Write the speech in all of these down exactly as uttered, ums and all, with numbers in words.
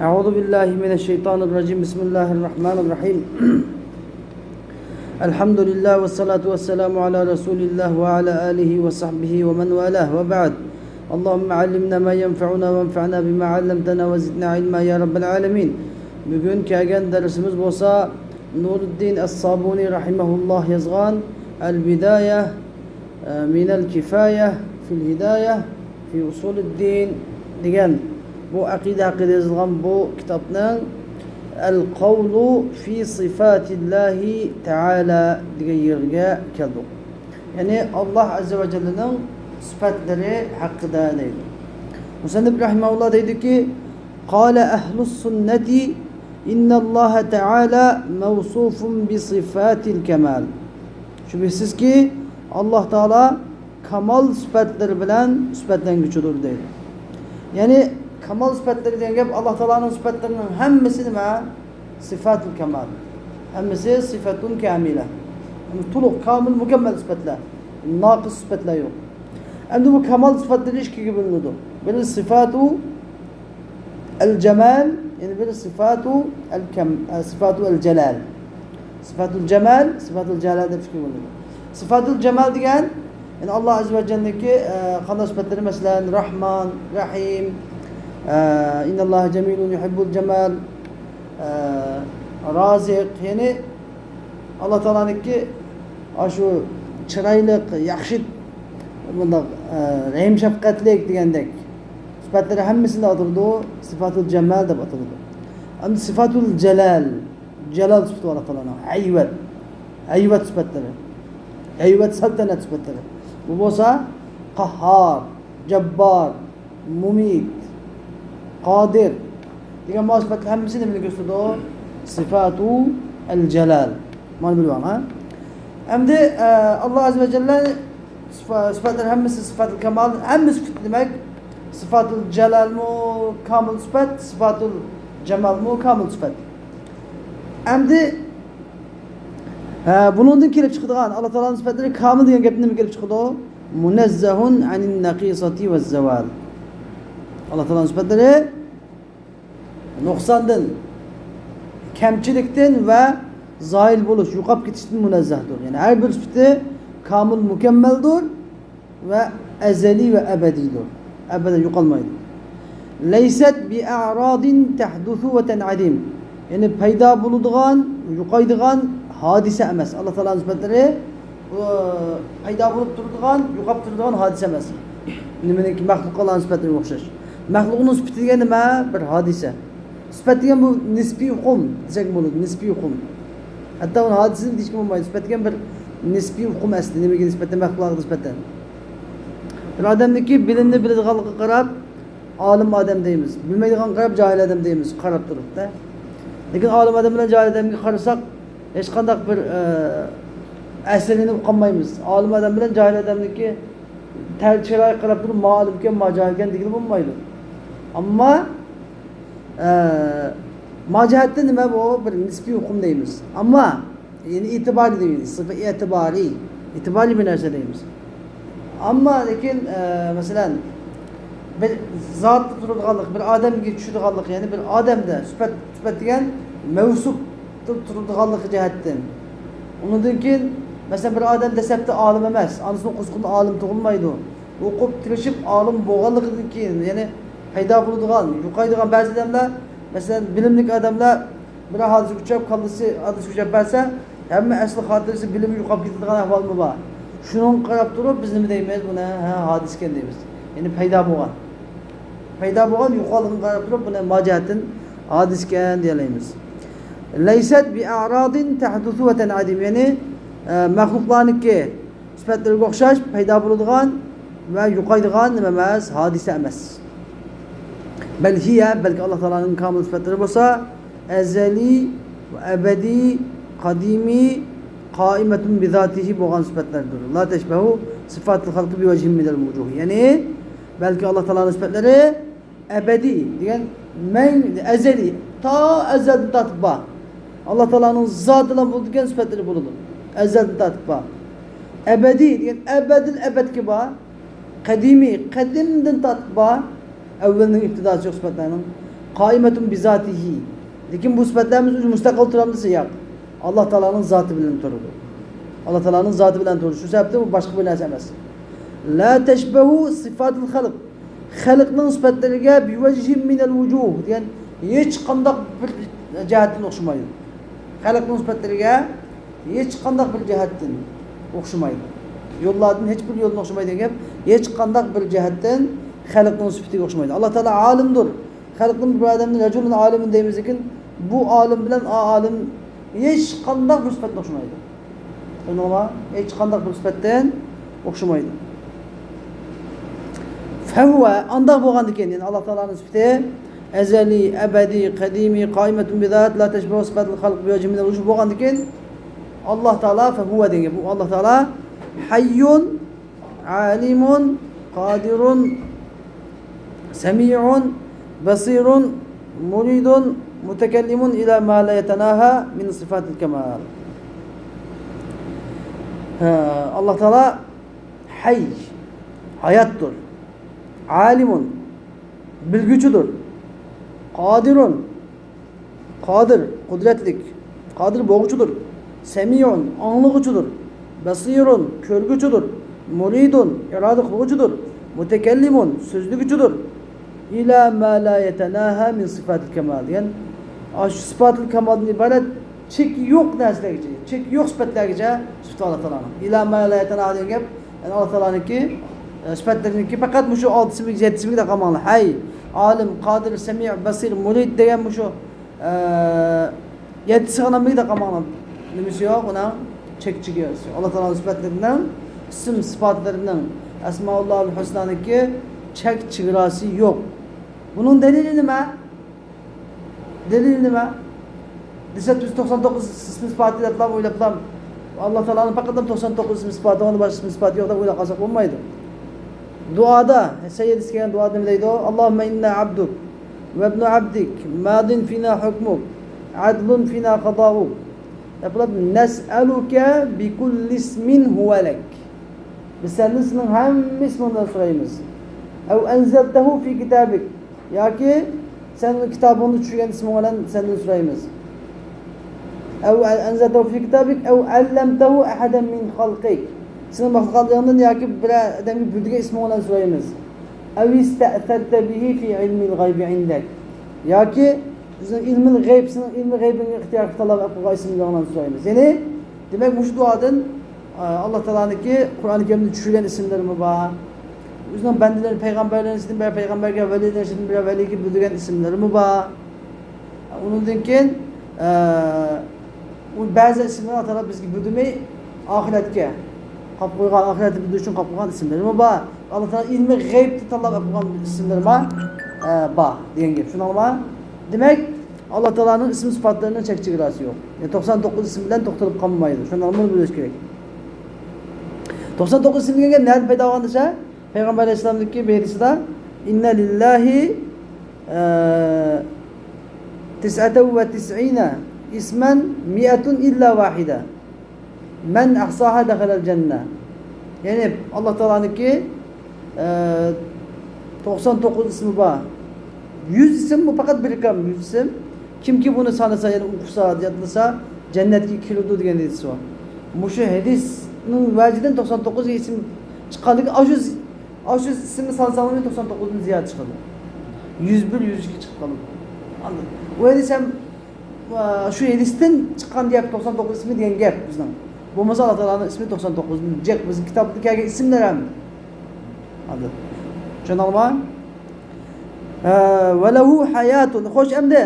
أعوذ بالله من الشيطان الرجيم. بسم الله الرحمن الرحيم. الحمد لله والصلاة والسلام على رسول الله وعلى آله وصحبه ومن والاه، وبعد. اللهم علمنا ما ينفعنا وانفعنا بما علمتنا وزدنا علما يا رب العالمين. بۈگۈن كەلگەن دەرسىمىز بولسا نۇرۇددىن ئەس-سابۇنى رەھىمەھۇللاھ يازغان البداية، ئە، من الكفاية في الهداية في أصول الدين دېگەن بۇ ئەقىدە ھەققىدە يېزىلغان بۇ كىتابنىڭ القول في صفات الله تعالى دېگەن يېرىگە كەلدۇق. يەنى ئاللاھ ئەززە ۋە جەللىنىڭ سۈپەتلىرى ھەققىدە دەيدۇ. مۇسەننىپ رەھىمەھۇللاھ دەيدۇكى، قال أهل السنة إن الله تعالى موصوف بصفات الكمال. شۈبھىسىزكى، ئاللاھ تائالا كامال سۈپەتلىرى بىلەن سۈپەتلەنگۈچىدۇر دەيدۇ. يەنى كامال سۈپەتلىرى دېگەن گەپ ئاللاھ تائالانىڭ سۈپەتلىرىنىڭ ھەممىسى نېمە؟ صفات الكمال. ھەممىسى صفة كاملة. يەنى تولۇق، كامىل، مۇكەممەل سۈپەتلەر. ناقىس سۈپەتلەر يوق. ئەمدى بۇ كامال سۈپەتلىرى ئىككىگە بۆلۈنىدۇ. بىرى صفات الجمال، يەنى بىرى صفات الكم-، ئە، صفات الجلال. صفات الجمال، صفات الجلال دەپ ئىككىگە بۆلۈنىدۇ. صفات الجمال دېگەن، يەنى ئاللاھ ئەززە ۋە جەللىنىڭكى، ئە، قانداق سۈپەتلىرى، مەسىلەن، رەھمان، رەھىم، ئە، إن الله جميل يحب الجمال، ئە، رازىق، يەنى ئاللاھ تائالانىڭكى ئاشۇ چىرايلىق، ياخشى، بۇنداق، ئە، رەھىم شەپقەتلىك دېگەندەك سۈپەتلىرى ھەممىسىنى ئاتىلىدۇ، صفات الجمال دەپ ئاتىلىدۇ. ئەمدى صفات الجلال، جالال سۈپىتى بار ئاللاھ تائالانىڭ، ھەيۋەت، ھەيۋەت سۈپەتلىرى، ھەيۋەت سەلتەنەت سۈپەتلىرى. بۇ بولسا قەھھار، جەببار، مۇمىت، قادىر دېگەن مانا سۈپەتلەر ھەممىسى نېمىنى كۆرسىتىدۇ؟ صفات الجلال. مانا بىلىۋالىڭ، ھە؟ ئەمدى، ئە، ئاللاھ ئەززە ۋە جەللە سۈپە-، سۈپەتلەر ھەممىسى صفات الكمال، ھەممە سۈپەت دېمەك، صفات الجلالمۇ كامىل سۈپەت، صفات الجمالمۇ كامىل سۈپەت. ئەمدى، ھە، بۇنىڭدىن كېلىپ چىقىدىغان، ئاللاھ تائالانىڭ سۈپەتلىرى كامىل دېگەن گەپتىن نېمە كېلىپ چىقىدۇ؟ منزه عن النقيصة والزوال. ئاللاھ تائالانىڭ سۈپەتلىرى نۇقساندىن، كەمچىلىكتىن ۋە زايىل بولۇش، يوقاپ كېتىشتىن مۇنەززەھدۇر. يەنى ھەر بىر سۈپىتى كامىل، مۇكەممەلدۇر ۋە ئەزەلىي ۋە ئەبەدىيدۇر. ئەبەدەن يوقالمايدۇ. ليست بأعراض تحدث وتنعدم. يەنى پەيدا بولىدىغان، يوقايدىغان ھادىسە ئەمەس. ئاللاھ تائالانىڭ سۈپەتلىرى، ئۇ، پەيدا بولۇپ تۇرىدىغان، يوقاپ تۇرىدىغان ھادىسە ئەمەس. نېمىنىڭكى، مەخلۇقلارنىڭ سۈپەتلىرىگە ئوخشاش. مەخلۇقنىڭ سۈپىتى دېگەن نېمە؟ بىر ھادىسە. سۈپەت دېگەن بۇ نىسپىي ئۇقۇم دېسەك بولىدۇ، نىسپىي ئۇقۇم. ھەتتا ئۇنى ھادىسە دېيىشكە بولمايدۇ. سۈپەت دېگەن بىر نىسپىي ئۇقۇم ئەسلى، نېمىگە نىسبەتەن؟ مەخلۇقلارغا نىسبەتەن. بىر ئادەمنىڭكى بىلىمنى بىلىدىغانلىقىغا قاراپ، ئالىم ئادەم دەيمىز. بىلمەيدىغانغا قاراپ، جاھىل ئادەم دەيمىز، قاراپ تۇرۇپ، دە. لېكىن ئالىم ئادەم بىلەن جاھىل ئادەمگە قارىساق، ھېچقانداق بىر، ئە، ئەسەرلىنىپ قالمايمىز. ئالىم ئادەم بىلەن جاھىل ئادەمنىڭكى تەر-، چىرايىغا قاراپ تۇرۇپ، ما ئالىمكەن، ما جاھىلكەن دېگىلى بولمايدۇ. ئەمما، ئە، ما جەھەتتە نېمە بۇ؟ بىر نىسپىي ئۇقۇم دەيمىز. ئەمما، يەنى ئېتىبارى دەيمىز. سىفە ئېتىبارى. ئېتىبارى بىر نەرسە دەيمىز. ئەمما لېكىن، ئە، مەسىلەن، بىر زاتتا تۇرىدىغانلىق، بىر ئادەمگە چۈشىدىغانلىق، يەنى بىر ئادەمدە سۈپەت، سۈپەت دېگەن مەۋسۇپتا تۇرىدىغانلىقى جەھەتتىن. ئۇنىڭدىن كېيىن، مەسىلەن، بىر ئادەم دەسلەپتە ئالىم ئەمەس، ئانىسىنىڭ قورسىقىدا ئالىم تۇغۇلمايدۇ. ئوقۇپ، تىرىشىپ، ئالىم بولغانلىقىدىن كېيىن، يەنى پەيدا بولىدىغان، يوقايدىغان بەزى ئادەملەر، مەسىلەن، بىلىملىك ئادەملەر بىر ھادىسىگە ئۇچراپ، كاللىسى ھادىسىگە ئۇچراپ بەرسە، ھەممە ئەسلى خاتىرىسى، بىلىمى يوقاپ كېتىدىغان ئەھۋالمۇ بار. شۇنىڭغا قاراپ تۇرۇپ، بىز نېمە دەيمىز؟ بۇنى، ھە، ھادىسىكەن دەيمىز. يەنى پەيدا بولغان. پەيدا بولغان، يوقالغىنىغا قاراپ تۇرۇپ، بۇنى ما جەھەتتىن ھادىسىكەن دېيەلەيمىز. ليست بأعراض تحدث وتنعدم. يەنى، ئە، مەخلۇقلارنىڭكى سۈپەتلىرىگە ئوخشاش پەيدا بولىدىغان ۋە يوقايدىغان نېمە ئەمەس، ھادىسە ئەمەس. بل هي، بەلكى ئاللا تائالانىڭ كامىل سۈپەتلىرى بولسا، ئەزەلىي، ئەبەدىي، قەدىمىي، قائىمەتۇن بىزاتىھى بولغان سۈپەتلەردۇر. لا تشبه صفات الخلق بوجه من الوجوه. يەنى، بەلكى ئاللا تائالانىڭ سۈپەتلىرى ئەبەدىي دېگەن مەڭ-، ئەزەلىي، تا ئەزەلدىن تارتىپ بار. ئاللا تائالانىڭ زاتىلا بولىدىكەن، سۈپەتلىرى بولىدۇ. ئەزەلدىن تارتىپ بار. ئەبەدىي دېگەن ئەبەدىل ئەبەدكە بار. قەدىمىي، قەدىمدىن تارتىپ بار. ئەۋۋەلنىڭ ئىپتىداسى يوق سۈپەتلەرنىڭ. قائمة بذاته. لېكىن بۇ سۈپەتلەرمىز ئۆزى مۇستەقىل تۇرامدۇ دېسە، ياق. ئاللا تائالانىڭ زاتى بىلەن تۇرىدۇ. ئاللا تائالانىڭ زاتى بىلەن تۇرىدۇ. شۇ سەۋەبتىن بۇ باشقا بىر نەرسە ئەمەس. لا تشبه صفات الخلق. خەلقنىڭ سۈپەتلىرىگە بوجه من الوجوه دېگەن ھېچقانداق بىر جەھەتتىن ئوخشىمايدۇ. خەلقنىڭ سۈپەتلىرىگە ھېچقانداق بىر جەھەتتىن ئوخشىمايدۇ. يوللاردىن ھېچ بىر يولدىن ئوخشىمايدۇ دېگەن گەپ. ھېچقانداق بىر جەھەتتىن خەلقنىڭ سۈپىتىگە ئوخشىمايدۇ. ئاللا تائالا ئالىمدۇر. خەلقنىڭ بىر ئادەمنى رەجۇلۇن ئالىمۇن دەيمىز، لېكىن بۇ ئالىم بىلەن ئا ئالىم ھېچقانداق بىر سۈپەتتىن ئوخشىمايدۇ. تۇشۇندۇڭلارمۇ؟ ھېچقانداق بىر سۈپەتتىن ئوخشىمايدۇ. فهو، ئانداق بولغاندىكىن، يەنى ئاللا تائالانىڭ سۈپىتى ئەزەلىي، ئەبەدىي، قەدىمىي، قائىمەتۇن بىزات، لا تشبه صفات الخلق بوجه من الوجوه بولغاندىكىن، ئاللا تائالا، فهو دېگەن، بۇ ئاللا تائالا حي، عالم، قادر، سميع، بصير، مريد، متكلم إلى ما لا يتناهى من صفات الكمال. ھە، ئاللا تائالا ھەي، ھاياتتۇر. ئالىمۇن، بىلگۈچىدۇر. قادىرۇن، قادىر، قۇدرەتلىك، قادىر بولغۇچىدۇر. سەمىئۇن، ئاڭلىغۇچىدۇر. بەسىرۇن، كۆرگۈچىدۇر. مۇرىدۇن، ئىرادە قىلغۇچىدۇر. مۇتەكەللىمۇن، سۆزلىگۈچىدۇر. ئىلى ما لا يەتەناھا مىن سىفاتىل كامال دېگەن، ئاشۇ سىفاتىل كامالدىن ئىبارەت چېكى يوق نەرسىلەرگىچە، چېكى يوق سۈپەتلەرگىچە سۈپىتى ئاللا تائالانىڭ. ئىلى ما لا يەتەناھا دېگەن گەپ، يەنى ئاللا تائالانىڭكى، ئە، سۈپەتلىرىنىڭكى پەقەت مۇشۇ ئالتىسىمىز، يەتتىسىمىز دەپ قالماڭلار. ھەي، ئالىم، قادىر، سەمىئ، بەسىر، مۇرىد دېگەن مۇشۇ، ئە، يەتتىسى غىنا دەپ قالماڭلار. نېمىسى يوق ئۇنىڭ؟ چەك چېگراسى يوق. ئاللا تائالانىڭ سۈپەتلىرىنىڭ، ئىسىم سىپاتلىرىنىڭ، ئەسمائۇللاھىل ھۇسنانىڭكى چەك چېگراسى يوق. بۇنىڭ دەلىلى نېمە؟ دەلىل نېمە؟ دېسە، بىز توقسان توققۇز ئىسمى سىپاتى دەپلا ئويلاپلا، ئاللا تائالانىڭ پەقەت توقسان توققۇز ئىسمى سىپاتى، ئۇنىڭدىن باشقا ئىسمى سىپاتى يوق دەپ ئويلاپ قالساق بولمايدۇ. دۇئادا، سەييىد كەلگەن دۇئادا نېمە دەيدۇ؟ اللهم إنا عبدك وابن عبدك ماض فينا حكمك عدل فينا قضاؤك. دەپ بولۇپ، نەسئەلۇكە بىكۇللى ئىسمىن ھۇۋە لەك. بىز سەندىن سېنىڭ ھەممە ئىسمىڭدىن سورايمىز. ئەۋ ئەنزەلتەھۇ فى كىتابىك. ياكى سەن كىتابىڭدا چۈشۈرگەن ئىسمىڭ بىلەن سەندىن سورايمىز. ئەۋ ئەنزەلتەھۇ فى كىتابىك ئەۋ ئەللەمتەھۇ ئەھەدەن مىن خەلقىك. سېنىڭ مەخلۇقاتلىرىڭدىن ياكى بىرەر ئادەمگە بىلدۈرگەن ئىسمىڭ بىلەن سورايمىز. ئەۋ ئىستەئسەرتە بىھى فى ئىلمىل غەيبى ئىندەك. ياكى بىزنىڭ ئىلمىل غەيب، سېنىڭ ئىلمىل غەيبىڭگە ئىختىيار قىلىپ تاللاپ ئېلىپ قويغان ئىسىملىرىڭ بىلەن سورايمىز. يەنى، دېمەك، مۇشۇ دۇئادىن، ئە، ئاللا تائالانىڭكى قۇرئان كەرىمدە چۈشۈرگەن ئىسىملىرىمۇ بار. ئۆزىنىڭ بەندىلىرىنى پەيغەمبەرلەرنىڭ ئىچىدىن بىرەر پەيغەمبەرگە، ۋەلىلەرنىڭ ئىچىدىن بىرەر ۋەلىگە بىلدۈرگەن ئىسىملىرىمۇ بار. ئۇنىڭدىن كېيىن، ئە، ئۇ بەزى ئىسىملەرنى ئاللا تائالا بىزگە بىلدۈرمەي، ئاخىرەتكە قاپ قويغان، ئاخىرەتتە بىلدۈرۈش ئۈچۈن قاپ قويغان ئىسىملىرىمۇ بار. ئاللا تائالا ئىلمى غەيبتە تاللاپ ئېلىپ قويغان ئىسىملىرىمۇ، ئە، بار دېگەن گەپ. شۇنىڭغىمۇ دېمەك، ئاللا تائالانىڭ ئىسىم سۈپاتلىرىنىڭ چەك چېگراسى يوق. يەنى توقسان توققۇز ئىسىم بىلەن توختىلىپ قالمايدۇ. شۇنىڭغا بۇنى بىلىش كېرەك. توقسان توققۇز ئىسىم دېگەن گەپ نەدىن پەيدا بولغان دېسە، پەيغەمبەر ئەلەيھىسسالامنىڭكى بىر ھەدىسىدە، ئىننە لىللاھى، ئە، تىسئەتەن ۋە تىسئىنە ئىسمەن مىئەتۇن ئىللا ۋاھىدە. مەن ئەھساھا دەخەلەل جەننە. يەنى ئاللا تائالانىڭكى، ئە، توقسان توققۇز ئىسمى بار. يۈز ئىسىم، بۇ پەقەت بىر رەقەم، يۈز ئىسىم. كىمكى بۇنى سانىسا، يەنى ئوقۇسا، يادلىسا، جەننەتكە كىرىدۇ دېگەن ھەدىس بار. مۇشۇ ھەدىسنىڭ ۋەجىدىن توقسان توققۇز ئىسىم چىققانلىقى، ئاشۇ، ئاشۇ ئىسىمنى سانىساڭلار توقسان توققۇزدىن زىيادە چىقىدۇ. يۈز بىر، يۈز ئىككى چىقىپ قالىدۇ. ئاندىن ئۇ ھەدىس ھەم ئە، شۇ ھەدىستىن چىققان گەپ، توقسان توققۇز ئىسمى دېگەن گەپ بىزنىڭ. بولمىسا ئاللا تائالانىڭ ئىسمى توقسان توققۇزدىن جىق، بىزنىڭ كىتابتا كەلگەن ئىسىملەر ھەم. ھازىر. چۈشەندىڭلارمۇ؟ ئە، ۋە لەھۇ ھاياتۇن. خوش، ئەمدى.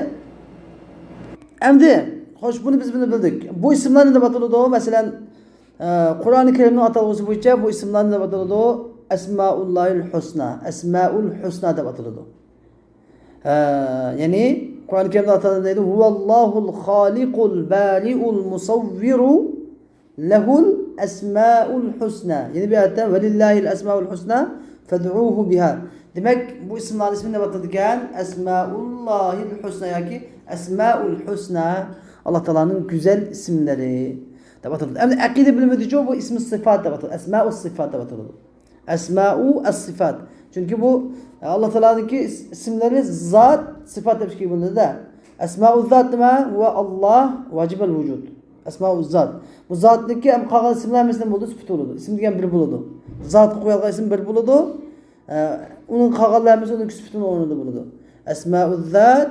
ئەمدى. خوش، بۇنى بىز بۇنى بىلدۇق. بۇ ئىسىملار نېمە دەپ ئاتىلىدۇ؟ مەسىلەن، ئە، قۇرئانى كەرىمنىڭ ئاتالغۇسى بويىچە بۇ ئىسىملار نېمە دەپ ئاتىلىدۇ؟ ئەسمائۇللاھىل ھۇسنا. ئەسمائۇل ھۇسنا دەپ ئاتىلىدۇ. ئە، يەنى قۇرئان كەرىمدە ئاللا تائالا دەيدۇ، ھۇۋەللاھۇل خالىقۇل بارىئۇل مۇسەۋۋىرۇ لەھۇل ئەسمائۇل ھۇسنا. يەنە بىر ئايەتتە، ۋەلىللاھىل ئەسمائۇل ھۇسنا فەدئۇھۇ بىھا. دېمەك، بۇ ئىسىملارنىڭ ئىسمى نېمە ئاتىلىدىكەن؟ ئەسمائۇللاھىل ھۇسنا ياكى ئەسمائۇل ھۇسنا، ئاللا تائالانىڭ گۈزەل ئىسىملىرى دەپ ئاتىلىدۇ. ئەمدى ئەقىدە بىلىمىدىچۇ بۇ ئىسمى سىفات دەپ ئاتىلىدۇ، ئەسمائۇس سىفات دەپ ئاتىلىدۇ. ئەسمائۇ ئەس-سىفات. چۈنكى بۇ، ئاللا تائالانىڭكى ئىس-، ئىسىملىرى زات، سىفات دەپ ئىككىگە بۆلۈنىدۇ. ئەسمائۇ زات نېمە؟ ۋە ئاللا ۋاجىبەل ۋۇجۇد. ئەسمائۇ زات. بۇ زاتنىڭكى ھەم قالغان ئىسىملەر ھەممىسىدىن بولىدۇ، سۈپىتى بولىدۇ. ئىسىم دېگەن بىر بولىدۇ. زاتقا قويۇلغان ئىسىم بىر بولىدۇ. ئە، ئۇنىڭ قالغانلار ھەممىسى ئۇنىڭ سۈپىتىنىڭ ئورنىدا بولىدۇ. ئەسمائۇ زات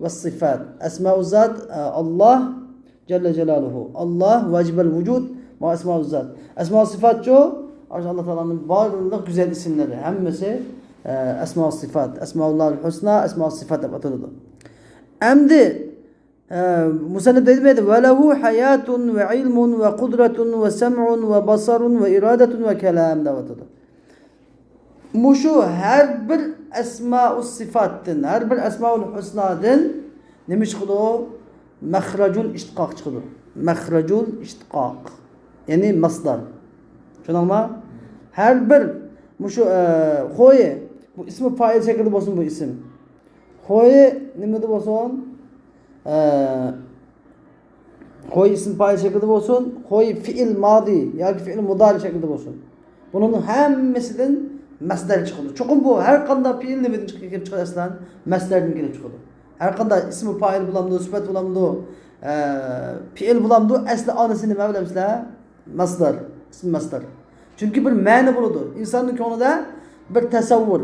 ۋە سىفات. ئەسمائۇ زات، ئە، ئاللا جەللە جالالۇھۇ. ئاللا ۋاجىبەل ۋۇجۇد، ما ئەسمائۇ زات. ئەسمائۇ سىفاتچۇ؟ ئاشۇ ئاللا تائالانىڭ بارلىق گۈزەل ئىسىملىرى، ھەممىسى، ئە، ئەسمائۇ سىفات. ئەسمائۇللاھىل ھۇسنا، ئەسمائۇ سىفات دەپ ئاتىلىدۇ. ئەمدى، ئە، مۇسەننىپ دەيدۇ، ۋە لەھۇ ھاياتۇن ۋە ئىلمۇن ۋە قۇدرەتۇن ۋە سەمئۇن ۋە بەسەرۇن ۋە ئىرادەتۇن ۋە كەلام دەپ ئاتىدۇ. مۇشۇ ھەر بىر ئەسمائۇ سىفاتتىن، ھەر بىر ئەسمائۇل ھۇسنادىن نېمە چىقىدۇ؟ مەخرەجۇل ئىشتىقاق چىقىدۇ. مەخرەجۇل ئىشتىقاق. يەنى مەسدەر. چۈشەندىڭلارمۇ؟ ھەر بىر مۇشۇ، ئە، خويى، بۇ ئىسمى پائىل شەكلىدە بولسۇن بۇ ئىسىم. خويى نېمىدە بولسۇن؟ ئە، خوي ئىسىم پائىل شەكلىدە بولسۇن، خوي فېئىل مادى ياكى فېئىل مۇدارى شەكلىدە بولسۇن. بۇنىڭ ھەممىسىدىن مەسدەر چىقىدۇ. چوقۇم بۇ ھەر قانداق پېئىل نېمىدىن چىقىپ، كېلىپ چىقىدۇ ئەسلەن؟ مەسدەردىن كېلىپ چىقىدۇ. ھەر قانداق ئىسمى پائىل بولامدۇ، سۈپەت بولامدۇ، ئە، پېئىل بولامدۇ، ئەسلى ئانىسى نېمە بىلەمسىلەر؟ مەسدەر، ئىسمى مەسدەر. چۈنكى بىر مەنە بولىدۇ. ئىنساننىڭ كۆڭلىدە بىر تەسەۋۋۇر،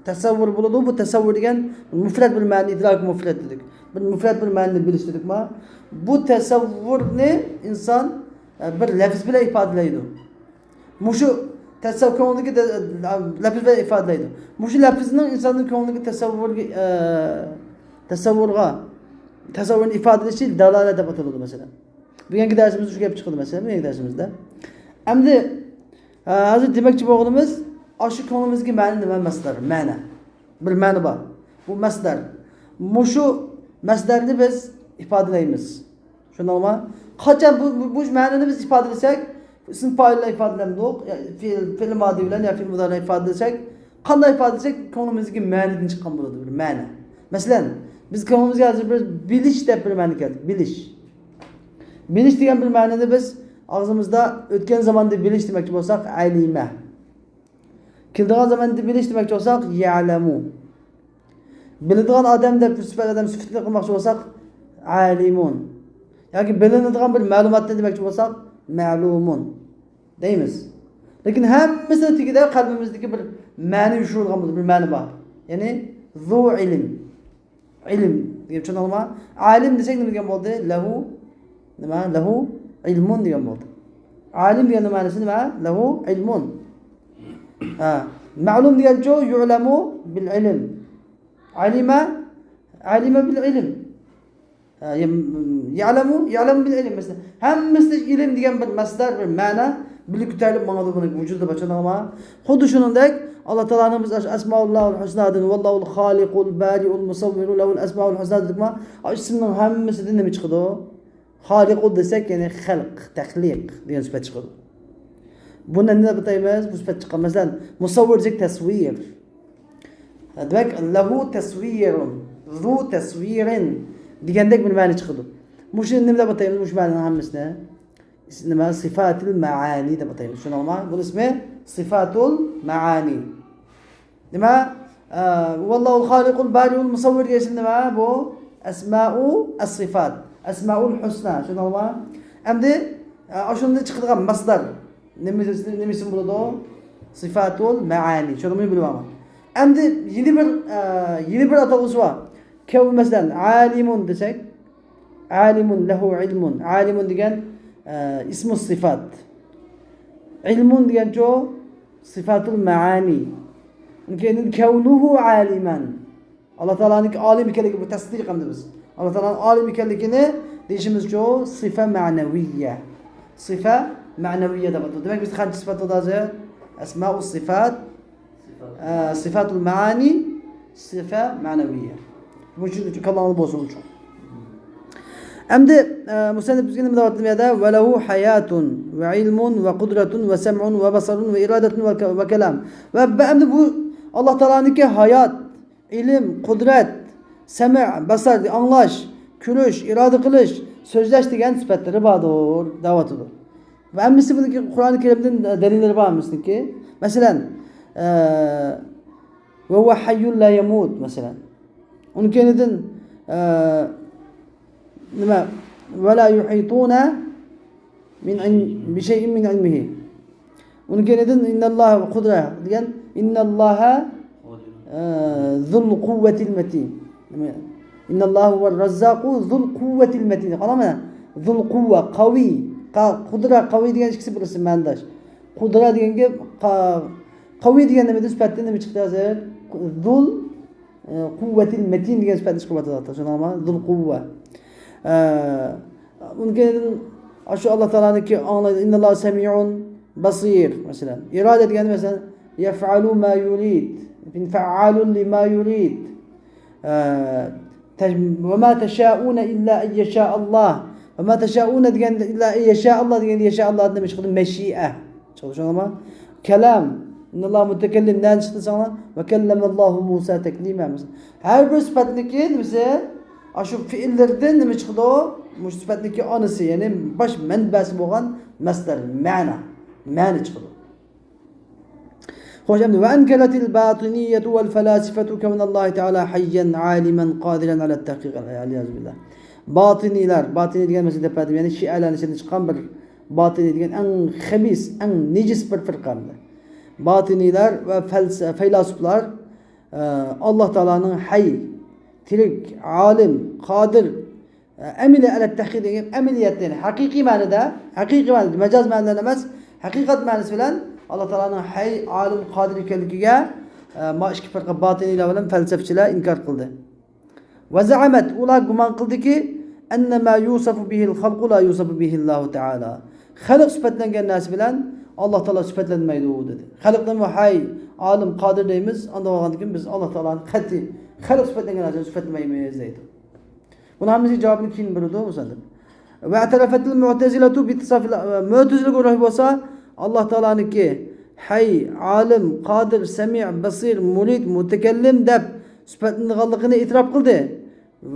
تەسەۋۋۇر بولىدۇ. بۇ تەسەۋۋۇر دېگەن مۇفرەت بىر مەنە، ئىدراك مۇفرەت دېدۇق. بىر مۇفرەت بىر مەنىنى بىلىش دېدۇقما؟ بۇ تەسەۋۋۇرنى ئىنسان، ئە، بىر لەپىز بىلەن ئىپادىلەيدۇ. مۇشۇ تەسەۋ-، كۆڭلىدىكى دە-، لەپىز بىلەن ئىپادىلەيدۇ. مۇشۇ لەپىزنىڭ ئىنساننىڭ كۆڭلىدىكى تەسەۋۋۇرگە، ئە، تەسەۋۋۇرغا، تەسەۋۋۇرنى ئىپادىلىشى دالالەت دەپ ئاتىلىدۇ، مەسىلەن. بۈگۈنكى دەرسىمىزدە شۇ گەپ چىقىدۇ، مەسىلەن، بۈگۈنكى دەرسىمىزدە. ئەمدى، ھە، ھازىر دېمەكچى بولغىنىمىز، ئاشۇ كۆڭلىمىزدىكى مەنە نېمە؟ مەسدەر، مەنە. بىر مەنە بار. بۇ مەسدەر. مۇشۇ مەسدەرنى بىز ئىپادىلەيمىز. شۇنداقمۇ؟ قاچان بۇ، بۇ، بۇ مەنىنى بىز ئىپادىلىسەك، ئىسىم پائىل بىلەن ئىپادىلەمدۇق، يا فېئىل، فېئىل مادى بىلەن يا فېئىل مۇدارى بىلەن ئىپادىلىسەك، قانداق ئىپادىلىسەك، كۆڭلىمىزدىكى مەنىدىن چىققان بولىدۇ، بىر مەنە. مەسىلەن، بىز كۆڭلىمىزگە ھازىر بىر بىلىش دەپ بىر مەنە كەلدى، بىلىش. بىلىش دېگەن بىر مەنىنى بىز ئاغزىمىزدا ئۆتكەن زاماندا بىلىش دېمەكچى بولساق، ئەلىمە. كېلىدىغان زاماندا بىلىش دېمەكچى بولساق، يەلەمۇ. بىلىدىغان ئادەم دەپ بىر سۈپەت، ئادەم سۈپىتىنى قىلماقچى بولساق، ئالىمۇن. ياكى بىلىنىدىغان بىر مەلۇماتنى دېمەكچى بولساق، مەلۇمۇن. دەيمىز. لېكىن ھەممىسىنىڭ تېگىدە قەلبىمىزدىكى بىر مەنە يوشۇرۇلغان بولىدۇ، بىر مەنە بار. يەنى، زۇ ئىلىم. ئىلىم دېگەن، چۈشەندىڭلارمۇ؟ ئالىم دېسەك نېمە دېگەن بولدى؟ لەھۇ، نېمە؟ لەھۇ ئىلمۇن دېگەن بولدى. ئالىم دېگەننىڭ مەنىسى نېمە؟ لەھۇ ئىلمۇن. ھە. مەلۇم دېگەنچۇ؟ يۇلەمۇ بىل ئىلم. ئالىمە، ئالىمە بىل ئىلم. ھە، يەم-، يەلەمۇ، يەلەمۇ بىل ئىلم. مەسىلەن، ھەممىسى ئىلىم دېگەن بىر مەسدەر، بىر مەنە. بىللە كۆتۈرۈلۈپ ماڭىدۇ بۇنىڭ ۋۇجۇدى بار، چۈشەندىڭلارمۇ؟ خۇددى شۇنىڭدەك، ئاللا تائالانىڭ بىز ئاشۇ ئەسمائۇللاھۇل ھۇسنادىن، ۋاللاھۇل خالىقۇل بارىئۇل مۇسەۋۋىرۇ لەھۇل ئەسمائۇل ھۇسنا دېدۇقما؟ ئاشۇ ئىسىمنىڭ ھەممىسىدىن نېمە چىقىدۇ؟ خالىقۇ دېسەك، يەنى خەلق، تەخلىق دېگەن سۈپەت چىقىدۇ. بۇنى نېمە دەپ ئاتايمىز؟ بۇ سۈپەت چىققان. مەسىلەن، مۇسەۋۋىر دېسەك تەسۋىر. دېمەك، لەھۇ تەسۋىرۇن، زۇ تەسۋىرىن دېگەندەك بىر مەنە چىقىدۇ. مۇشۇنى نېمە دەپ ئاتايمىز؟ مۇشۇ مەنىنىڭ ھەممىسىنى نېمە؟ سىفاتىل مەئانى دەپ ئاتايمىز. چۈشەندىڭلارمۇ؟ بۇنىڭ ئىسمى سىفاتۇل مەئانى. نېمە؟ ئە، ۋاللاھۇل خالىقۇل بارىئۇل مۇسەۋۋىر دېگەن ئىسىم نېمە؟ بۇ ئەسمائۇ ئەس-سىفات، ئەسمائۇل ھۇسنا. چۈشەندىڭلارمۇ؟ ئەمدى، ئە، ئاشۇندىن چىقىدىغان مەسدەر نېمە، نېمە ئىسىم بولىدۇ؟ سىفاتۇل مەئانى. شۇنىمۇ بىلىۋالىڭ. ئەمدى يەنە بىر، ئە، يەنە بىر ئاتالغۇسى بار. كەۋ-، مەسىلەن، ئالىمۇن دېسەك، ئالىمۇن لەھۇ ئىلمۇن. ئالىمۇن دېگەن، ئە، ئىسمۇ سىفات. ئىلمۇن دېگەنچۇ؟ سىفاتۇل مەئانى. كېيىن كەۋنۇھۇ ئالىمەن. ئاللا تائالانىڭكى ئالىم ئىكەنلىكى بۇ تەستىق ئەمدى بىز. ئاللا تائالانىڭ ئالىم ئىكەنلىكىنى دېيىشىمىزچۇ؟ سىفە مەنەۋىيە. سىفە مەنەۋىيە دەپ ئاتىلىدۇ. دېمەك، بىزدە قانچە سىفەت بولدى ھازىر؟ ئەسمائۇ سىفات، ئە، سىفاتۇل مەئانى، سىفە مەنەۋىيە. بۇ ئۈچۈن، ئۈچۈن كاللاڭلار بولسۇن ئۈچۈن. ئەمدى، ئە، مۇسەننىپ بىزگە نېمە دەۋاتىدۇ بۇ يەردە؟ ۋەلەھۇ ھاياتۇن ۋە ئىلمۇن ۋە قۇدرەتۇن ۋە سەمئۇن ۋە بەسەرۇن ۋە ئىرادەتۇن ۋە كە-، ۋە كەلام. ۋە، ۋە ئەمدى بۇ ئاللا تائالانىڭكى ھايات، ئىلىم، قۇدرەت، سەمع، بەسەر، ئاڭلاش، كۆرۈش، ئىرادە قىلىش، سۆزلەش دېگەن سۈپەتلىرى باردۇر، دەۋاتىدۇ. ۋە ھەممىسى بۇنىڭكى قۇرئان كەرىمدىن دەلىللىرى بار ھەممىسىنىڭكى. مەسىلەن، ئە، وهو حي لا يموت، مەسىلەن. ئۇنىڭ كەينىدىن، ئە، نېمە؟ ولا يحيطون من علم، بشيء من علمه. ئۇنىڭ كەينىدىن إن الله قدرة دېگەن، إن الله، ئە، ذو القوة المتين. نېمە؟ إن الله هو الرزاق ذو القوة المتين. قاراڭ مانا. ذو القوة، قوي. قا-، قدرة، قوي دېگەن ئىككىسى بىرسى مەنىداش. قۇدرە دېگەن گەپ، قا-، قوي دېگەن نېمىدىن سۈپەتتىن نېمە چىقتى ھازىر؟ ذو ال، ئە، قوة المتين دېگەن سۈپەتنى چىقىرىۋاتىدۇ، شۇنداقمۇ؟ ذو القوة. ئە، ئۇنىڭ كەينىدىن شۇ ئاللا تائالانىڭكى ئاڭلايدۇ. إن الله سميع بصير، مەسىلەن. ئىرادە دېگەن، مەسىلەن، يفعل ما يريد، فعال لما يريد. ئە، تەش-، وما تشاءون إلا أن يشاء الله. وما تشاءون دېگەندە، إلا أن يشاء الله دېگەندە، يەشائۇللادىن نېمە چىقىدۇ؟ مەشىئە چىقىدۇ، شۇنداقمۇ؟ كالام. إن الله متكلم، نەدىن چىقتى دېسەڭلار؟ وكلم الله موسى تكليما. ھەر بىر سۈپەتنىڭكى نېمىسى؟ ئاشۇ پېئىللىرىدىن نېمە چىقىدۇ؟ مۇشۇ سۈپەتنىڭكى ئانىسى، يەنى باش مەنبەسى بولغان مەسدەر، مەنە، مەنە چىقىدۇ. خوش، ئەمدى، وأنكرت الباطنية والفلاسفة كون الله تعالى حيا عالما قادرا على التحقيق. العياذ بالله. باتىنىيلار، باتىنىي دېگەن مەسىلە دەپ بەردىم، يەنى شىئەلەرنىڭ ئىچىدىن چىققان بىر باتىنىي دېگەن ئەڭ خەبىس، ئەڭ نىجىس بىر فىرقە ئەمدى. باتىنىيلار ۋە فەلس-، فەيلاسوپلار، ئە، ئاللا تائالانىڭ ھەي، تىرىك، ئالىم، قادىر، ئەمىلى ئەلە تەھقىق دېگەن ئەمەلىيەتتە، يەنى ھەقىقىي مەنىدە، ھەقىقىي مەنىدە، مەجاز مەنىدە ئەمەس، ھەقىقەت مەنىسى بىلەن ئاللا تائالانىڭ ھەي، ئالىم، قادىر ئىكەنلىكىگە، ئە، ما ئىككى پىرقە باتىنىيلار بىلەن فەلسەپىچىلەر ئىنكار قىلدى. ۋەزەئەمەت، ئۇلار گۇمان قىلدىكى، ئەننە ما يۇسەفۇ بىھىل خەلقۇ لا يۇسەفۇ بىھىللاھۇ تائالا. خەلق سۈپەتلەنگەن نەرسە بىلەن ئاللا تائالا سۈپەتلەنمەيدۇ، دېدى. خەلقنىمۇ ھەي، ئالىم، قادىر دەيمىز، ئاندىن بولغاندىن كېيىن بىز ئاللا تائالانى قەتئىي خەلق سۈپەتلەنگەن نەرسىنى سۈپەتلىمەيمىز، دەيدۇ. بۇنىڭ ھەممىسىنىڭ جاۋابىنى كېيىن بېرىدۇ مۇسەننىپ. ۋەئتەرەفەتىل مۇئتەزىلەتۇ بىتىسافىل، مۇئتەزىلە گۇرۇھى بولسا، ئاللا تائالانىڭكى ھەي، ئالىم، قادىر، سەمىئ، بەسىر، مۇرىد، مۇتەكەللىم دەپ سۈپەتلىنىدىغانلىقىنى ئېتىراپ قىلدى.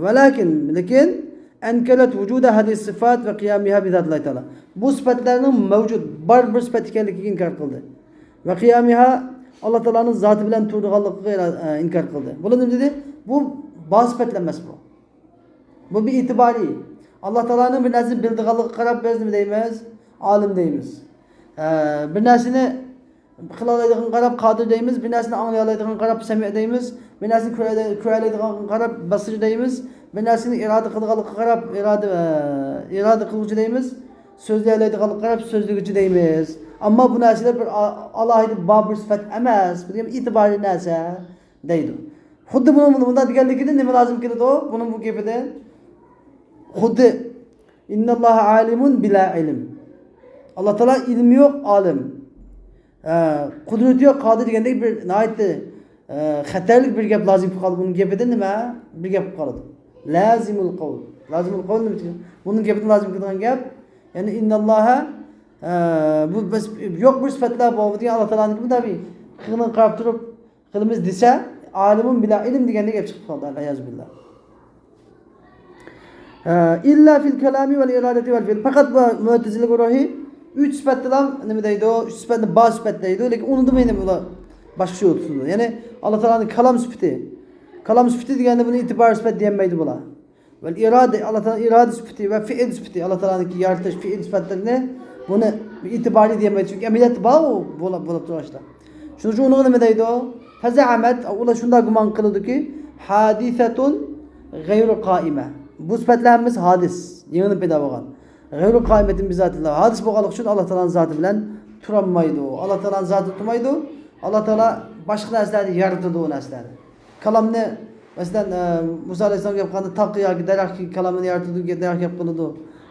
ۋەلەكىن، لېكىن، ئەنكەرەت ۋۇجۇدە ھەزىھىس سىفات ۋە قىيامىھا بىزاتىللاھى تائالا. بۇ سۈپەتلەرنىڭ مەۋجۇت، بار بىر سۈپەت ئىكەنلىكىگە ئىنكار قىلدى. ۋە قىيامىھا، ئاللا تائالانىڭ زاتى بىلەن تۇرىدىغانلىقىغا ئىنكار قىلدى. بۇلار نېمە دېدى؟ بۇ بار سۈپەتلەر ئەمەس بۇ. بۇ بىر ئېتىبارى. ئاللا تائالانىڭ بىر نەرسىنى بىلىدىغانلىقىغا قاراپ بىز نېمە دەيمىز؟ ئالىم دەيمىز. ئە، بىر نەرسىنى قىلالايدىغانغا قاراپ قادىر دەيمىز، بىر نەرسىنى ئاڭلىيالايدىغانغا قاراپ سەمىع دەيمىز، بىر نەرسىنى كۆرەلەي-، كۆرەلەيدىغانغا قاراپ بەسىر دەيمىز، بىر نەرسىنى ئىرادە قىلىدىغانلىقىغا قاراپ ئىرادە، ئە، ئىرادە قىلغۇچى دەيمىز، سۆزلىيەلەيدىغانلىقىغا قاراپ سۆزلىگۈچى دەيمىز. ئەمما بۇ نەرسىلەر بىر ئا-، ئالاھىدە بار بىر سۈپەت ئەمەس، بۇ دېگەن ئېتىبارىي نەرسە دەيدۇ. خۇددى بۇنىڭ، بۇنىڭ بۇنداق دېگەنلىكىدىن نېمە لازىم كېلىدۇ؟ بۇنىڭ بۇ گېپىدىن خۇددى، ئىنناللاھە ئالىمۇن بىلا ئىلم. ئاللا تائالا ئىلمى يوق، ئالىم. ئە، قۇدرىتى يوق، قادىر دېگەندەك بىر ناھايىتى، ئە، خەتەرلىك بىر گەپ لازىم بولۇپ قالىدۇ. بۇنىڭ گېپىدىن نېمە؟ بىر گەپ بولۇپ قالىدۇ. لازىمۇل قەۋل. لازىمۇل قەۋل نېمە دېگەن؟ بۇنىڭ گېپىدىن لازىم كېلىدىغان گەپ، يەنى ئىنناللاھە، ئە، بۇ بەس، يوق بىر سۈپەتلەر بولىدىغان ئاللا تائالانىڭكى مۇنداق بىر قىلغىنىغا قاراپ تۇرۇپ، قىلىمىز دېسە، ئالىمۇن بىلا ئىلم دېگەندەك گەپ چىقىپ قالدى، ئەلئىيازۇ بىللا. ئىللا فىل كالامى ۋەل ئىرادەتى ۋەل فىئل. پەقەت بۇ مۇئتەزىلە گۇرۇھى ئۈچ سۈپەتتىلا نېمە دەيدۇ؟ ئۈچ سۈپەتنى بار سۈپەت دەيدۇ، لېكىن ئۇنىڭدىمۇ يەنە بۇلار باشقىچە تۇتىدۇ. يەنى، ئاللا تائالانىڭ كالام سۈپىتى. كالام سۈپىتى دېگەندە بۇنى ئېتىبار سۈپەت دېيەلمەيدۇ بۇلار. ۋەل ئىرادە، ئاللا تائالانىڭ ئىرادە سۈپىتى ۋە فېئىل سۈپىتى، ئاللا تائالانىڭكى يارىتىش، فېئىل سۈپەتلىرىنى بۇنى ئېتىبارى دېيەلمەيدۇ. چۈنكى ئەمەلىيەتتە بار ئۇ، بولا-، بولۇپ تۇرغان ئىشلار. شۇنىڭ ئۈچۈن ئۇنىڭغا نېمە دەيدۇ؟ فەزەئەمەت، ئۇلار شۇنداق گۇمان قىلىدۇكى، ھادىسەتۇن غەيرۇ قائىمە. بۇ سۈپەتلەر ھەممىسى ھادىس، يېڭىدىن پەيدا بولغان. غەيرۇ قائىمەتىن بىزاتىللا. ھادىس بولغانلىقى ئۈچۈن ئاللا تائالانىڭ زاتى بىلەن تۇرالمايدۇ. ئاللا تائالانىڭ زاتى تۇرمايدۇ. ئاللا تائالا باشقا نەرسىلەرنى يارىتىدۇ، ئۇ نەرسىلەرنى. كالامنى، مەسىلەن، ئە، مۇسا ئەلەيھىسسالام گەپ قىلغاندا، تاغ ياكى دەرەخ كالامنى يارىتىدۇ، دەرەخ گەپ قىلىدۇ.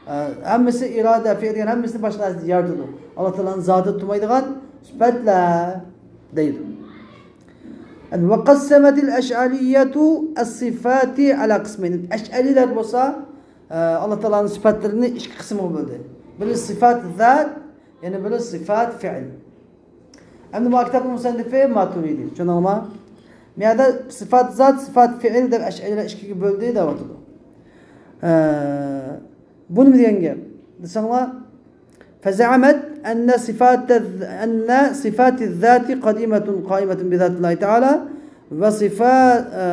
ئە، ھەممىسى ئىرادە، فېئىل دېگەن ھەممىسىنى باشقا نەرسە يارىتىدۇ. ئاللا تائالانىڭ زاتى تۇرمايدىغان سۈپەتلەر دەيدۇ. ۋە قەسسەمەتىل ئەشئەرىيەتۇ ئەس-سىفاتى ئەلا قىسمەينى. ئەشئەرىيلەر بولسا، ئە، ئاللا تائالانىڭ سۈپەتلىرىنى ئىككى قىسىمغا بۆلدى. بىرى سىفات زات، يەنە بىرى سىفات فېئىل. ئەمدى بۇ كىتابنىڭ مۇسەننىفى ماتۇرىدى. چۈشەندىڭلارمۇ؟ بۇ يەردە سىفات زات، سىفات فېئىل دەپ ئەشئەرىيلەر ئىككىگە بۆلدى دەۋاتىدۇ. ئە، بۇ نېمە دېگەن گەپ دېسەڭلار، فەزەئەمەت ئەننە سىفاتە، ئەننە سىفاتى زاتى قەدىمەتۇن قائىمەتۇن بىزاتىللاھى تائالا ۋە سىفا-، ئە،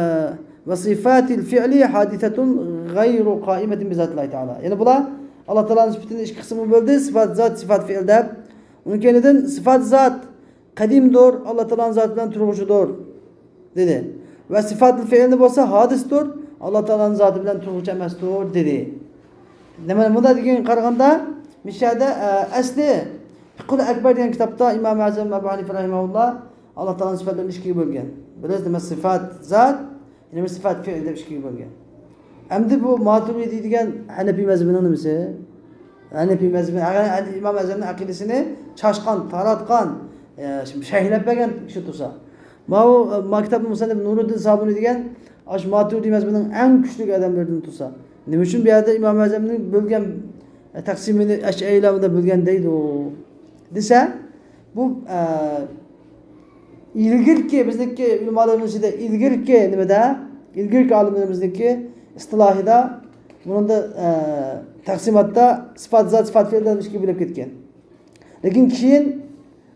ۋە سىفاتىل فىئلى ھادىسەتۇن غەيرۇ قائىمەتىن بىزاتىللاھى تەئالا. يەنى بۇلار ئاللا تائالانىڭ سۈپىتىنى ئىككى قىسىمغا بۆلدى، سىفات زات، سىفات فېئىل دەپ. ئۇنىڭ كەينىدىن سىفات زات قەدىمدۇر، ئاللا تائالانىڭ زاتى بىلەن تۇرغۇچىدۇر، دېدى. ۋە سىفاتىل فېئىلنى بولسا ھادىسدۇر، ئاللا تائالانىڭ زاتى بىلەن تۇرغۇچى ئەمەستۇر، دېدى. نېمە، مۇنداق دېگەنگە قارىغاندا، مۇشۇ يەردە، ئە، ئەسلى فىقھۇل ئەكبەر دېگەن كىتابتا ئىمام ئەزەم ئەبۇ ھەنىفە رەھىمەھۇللا ئاللا تائالانىڭ سۈپەتلىرىنى ئىككىگە بۆلگەن. بىلىسىز نېمە، سىفات زات، يەنە بىر سىفات فېئىل دەپ ئىككىگە بۆلگەن. ئەمدى بۇ ماتۇرىدى دېگەن ھەنەپىي مەزھىپىنىڭ نېمىسى؟ ھەنەپىي مەزھىپى، ئىمام ئەزەمنىڭ ئەقىدىسىنى چاشقان، تاراتقان، ئە، شەرھلەپ بەرگەن كىشى تۇرسا. ماۋۇ، ئە، ما كىتابنىڭ مۇسەننىپى نۇرۇددىن سابۇنى دېگەن ئاشۇ ماتۇرىدىي مەزھىپىنىڭ ئەڭ كۈچلۈك ئادەملىرىدىن تۇرسا. نېمە ئۈچۈن بۇ يەردە ئىمام ئەزەمنىڭ بۆلگەن، ئە، تەقسىمىنى ئەشئەرىيلار بۇنداق بۆلگەن دەيدۇ دېسە، بۇ، ئە، ئىلگىرىكى بىزنىڭكى ئۆلىمالىرىمىز ئىچىدە ئىلگىرىكى نېمىدە، ئىلگىرىكى ئالىملىرىمىزنىڭكى ئىستىلاھىدا، بۇنىڭدا، ئە، تەقسىماتتا سىفات زات، سىفات فېئىل دەپ ئىككىگە بۆلۈپ كەتكەن. لېكىن كېيىن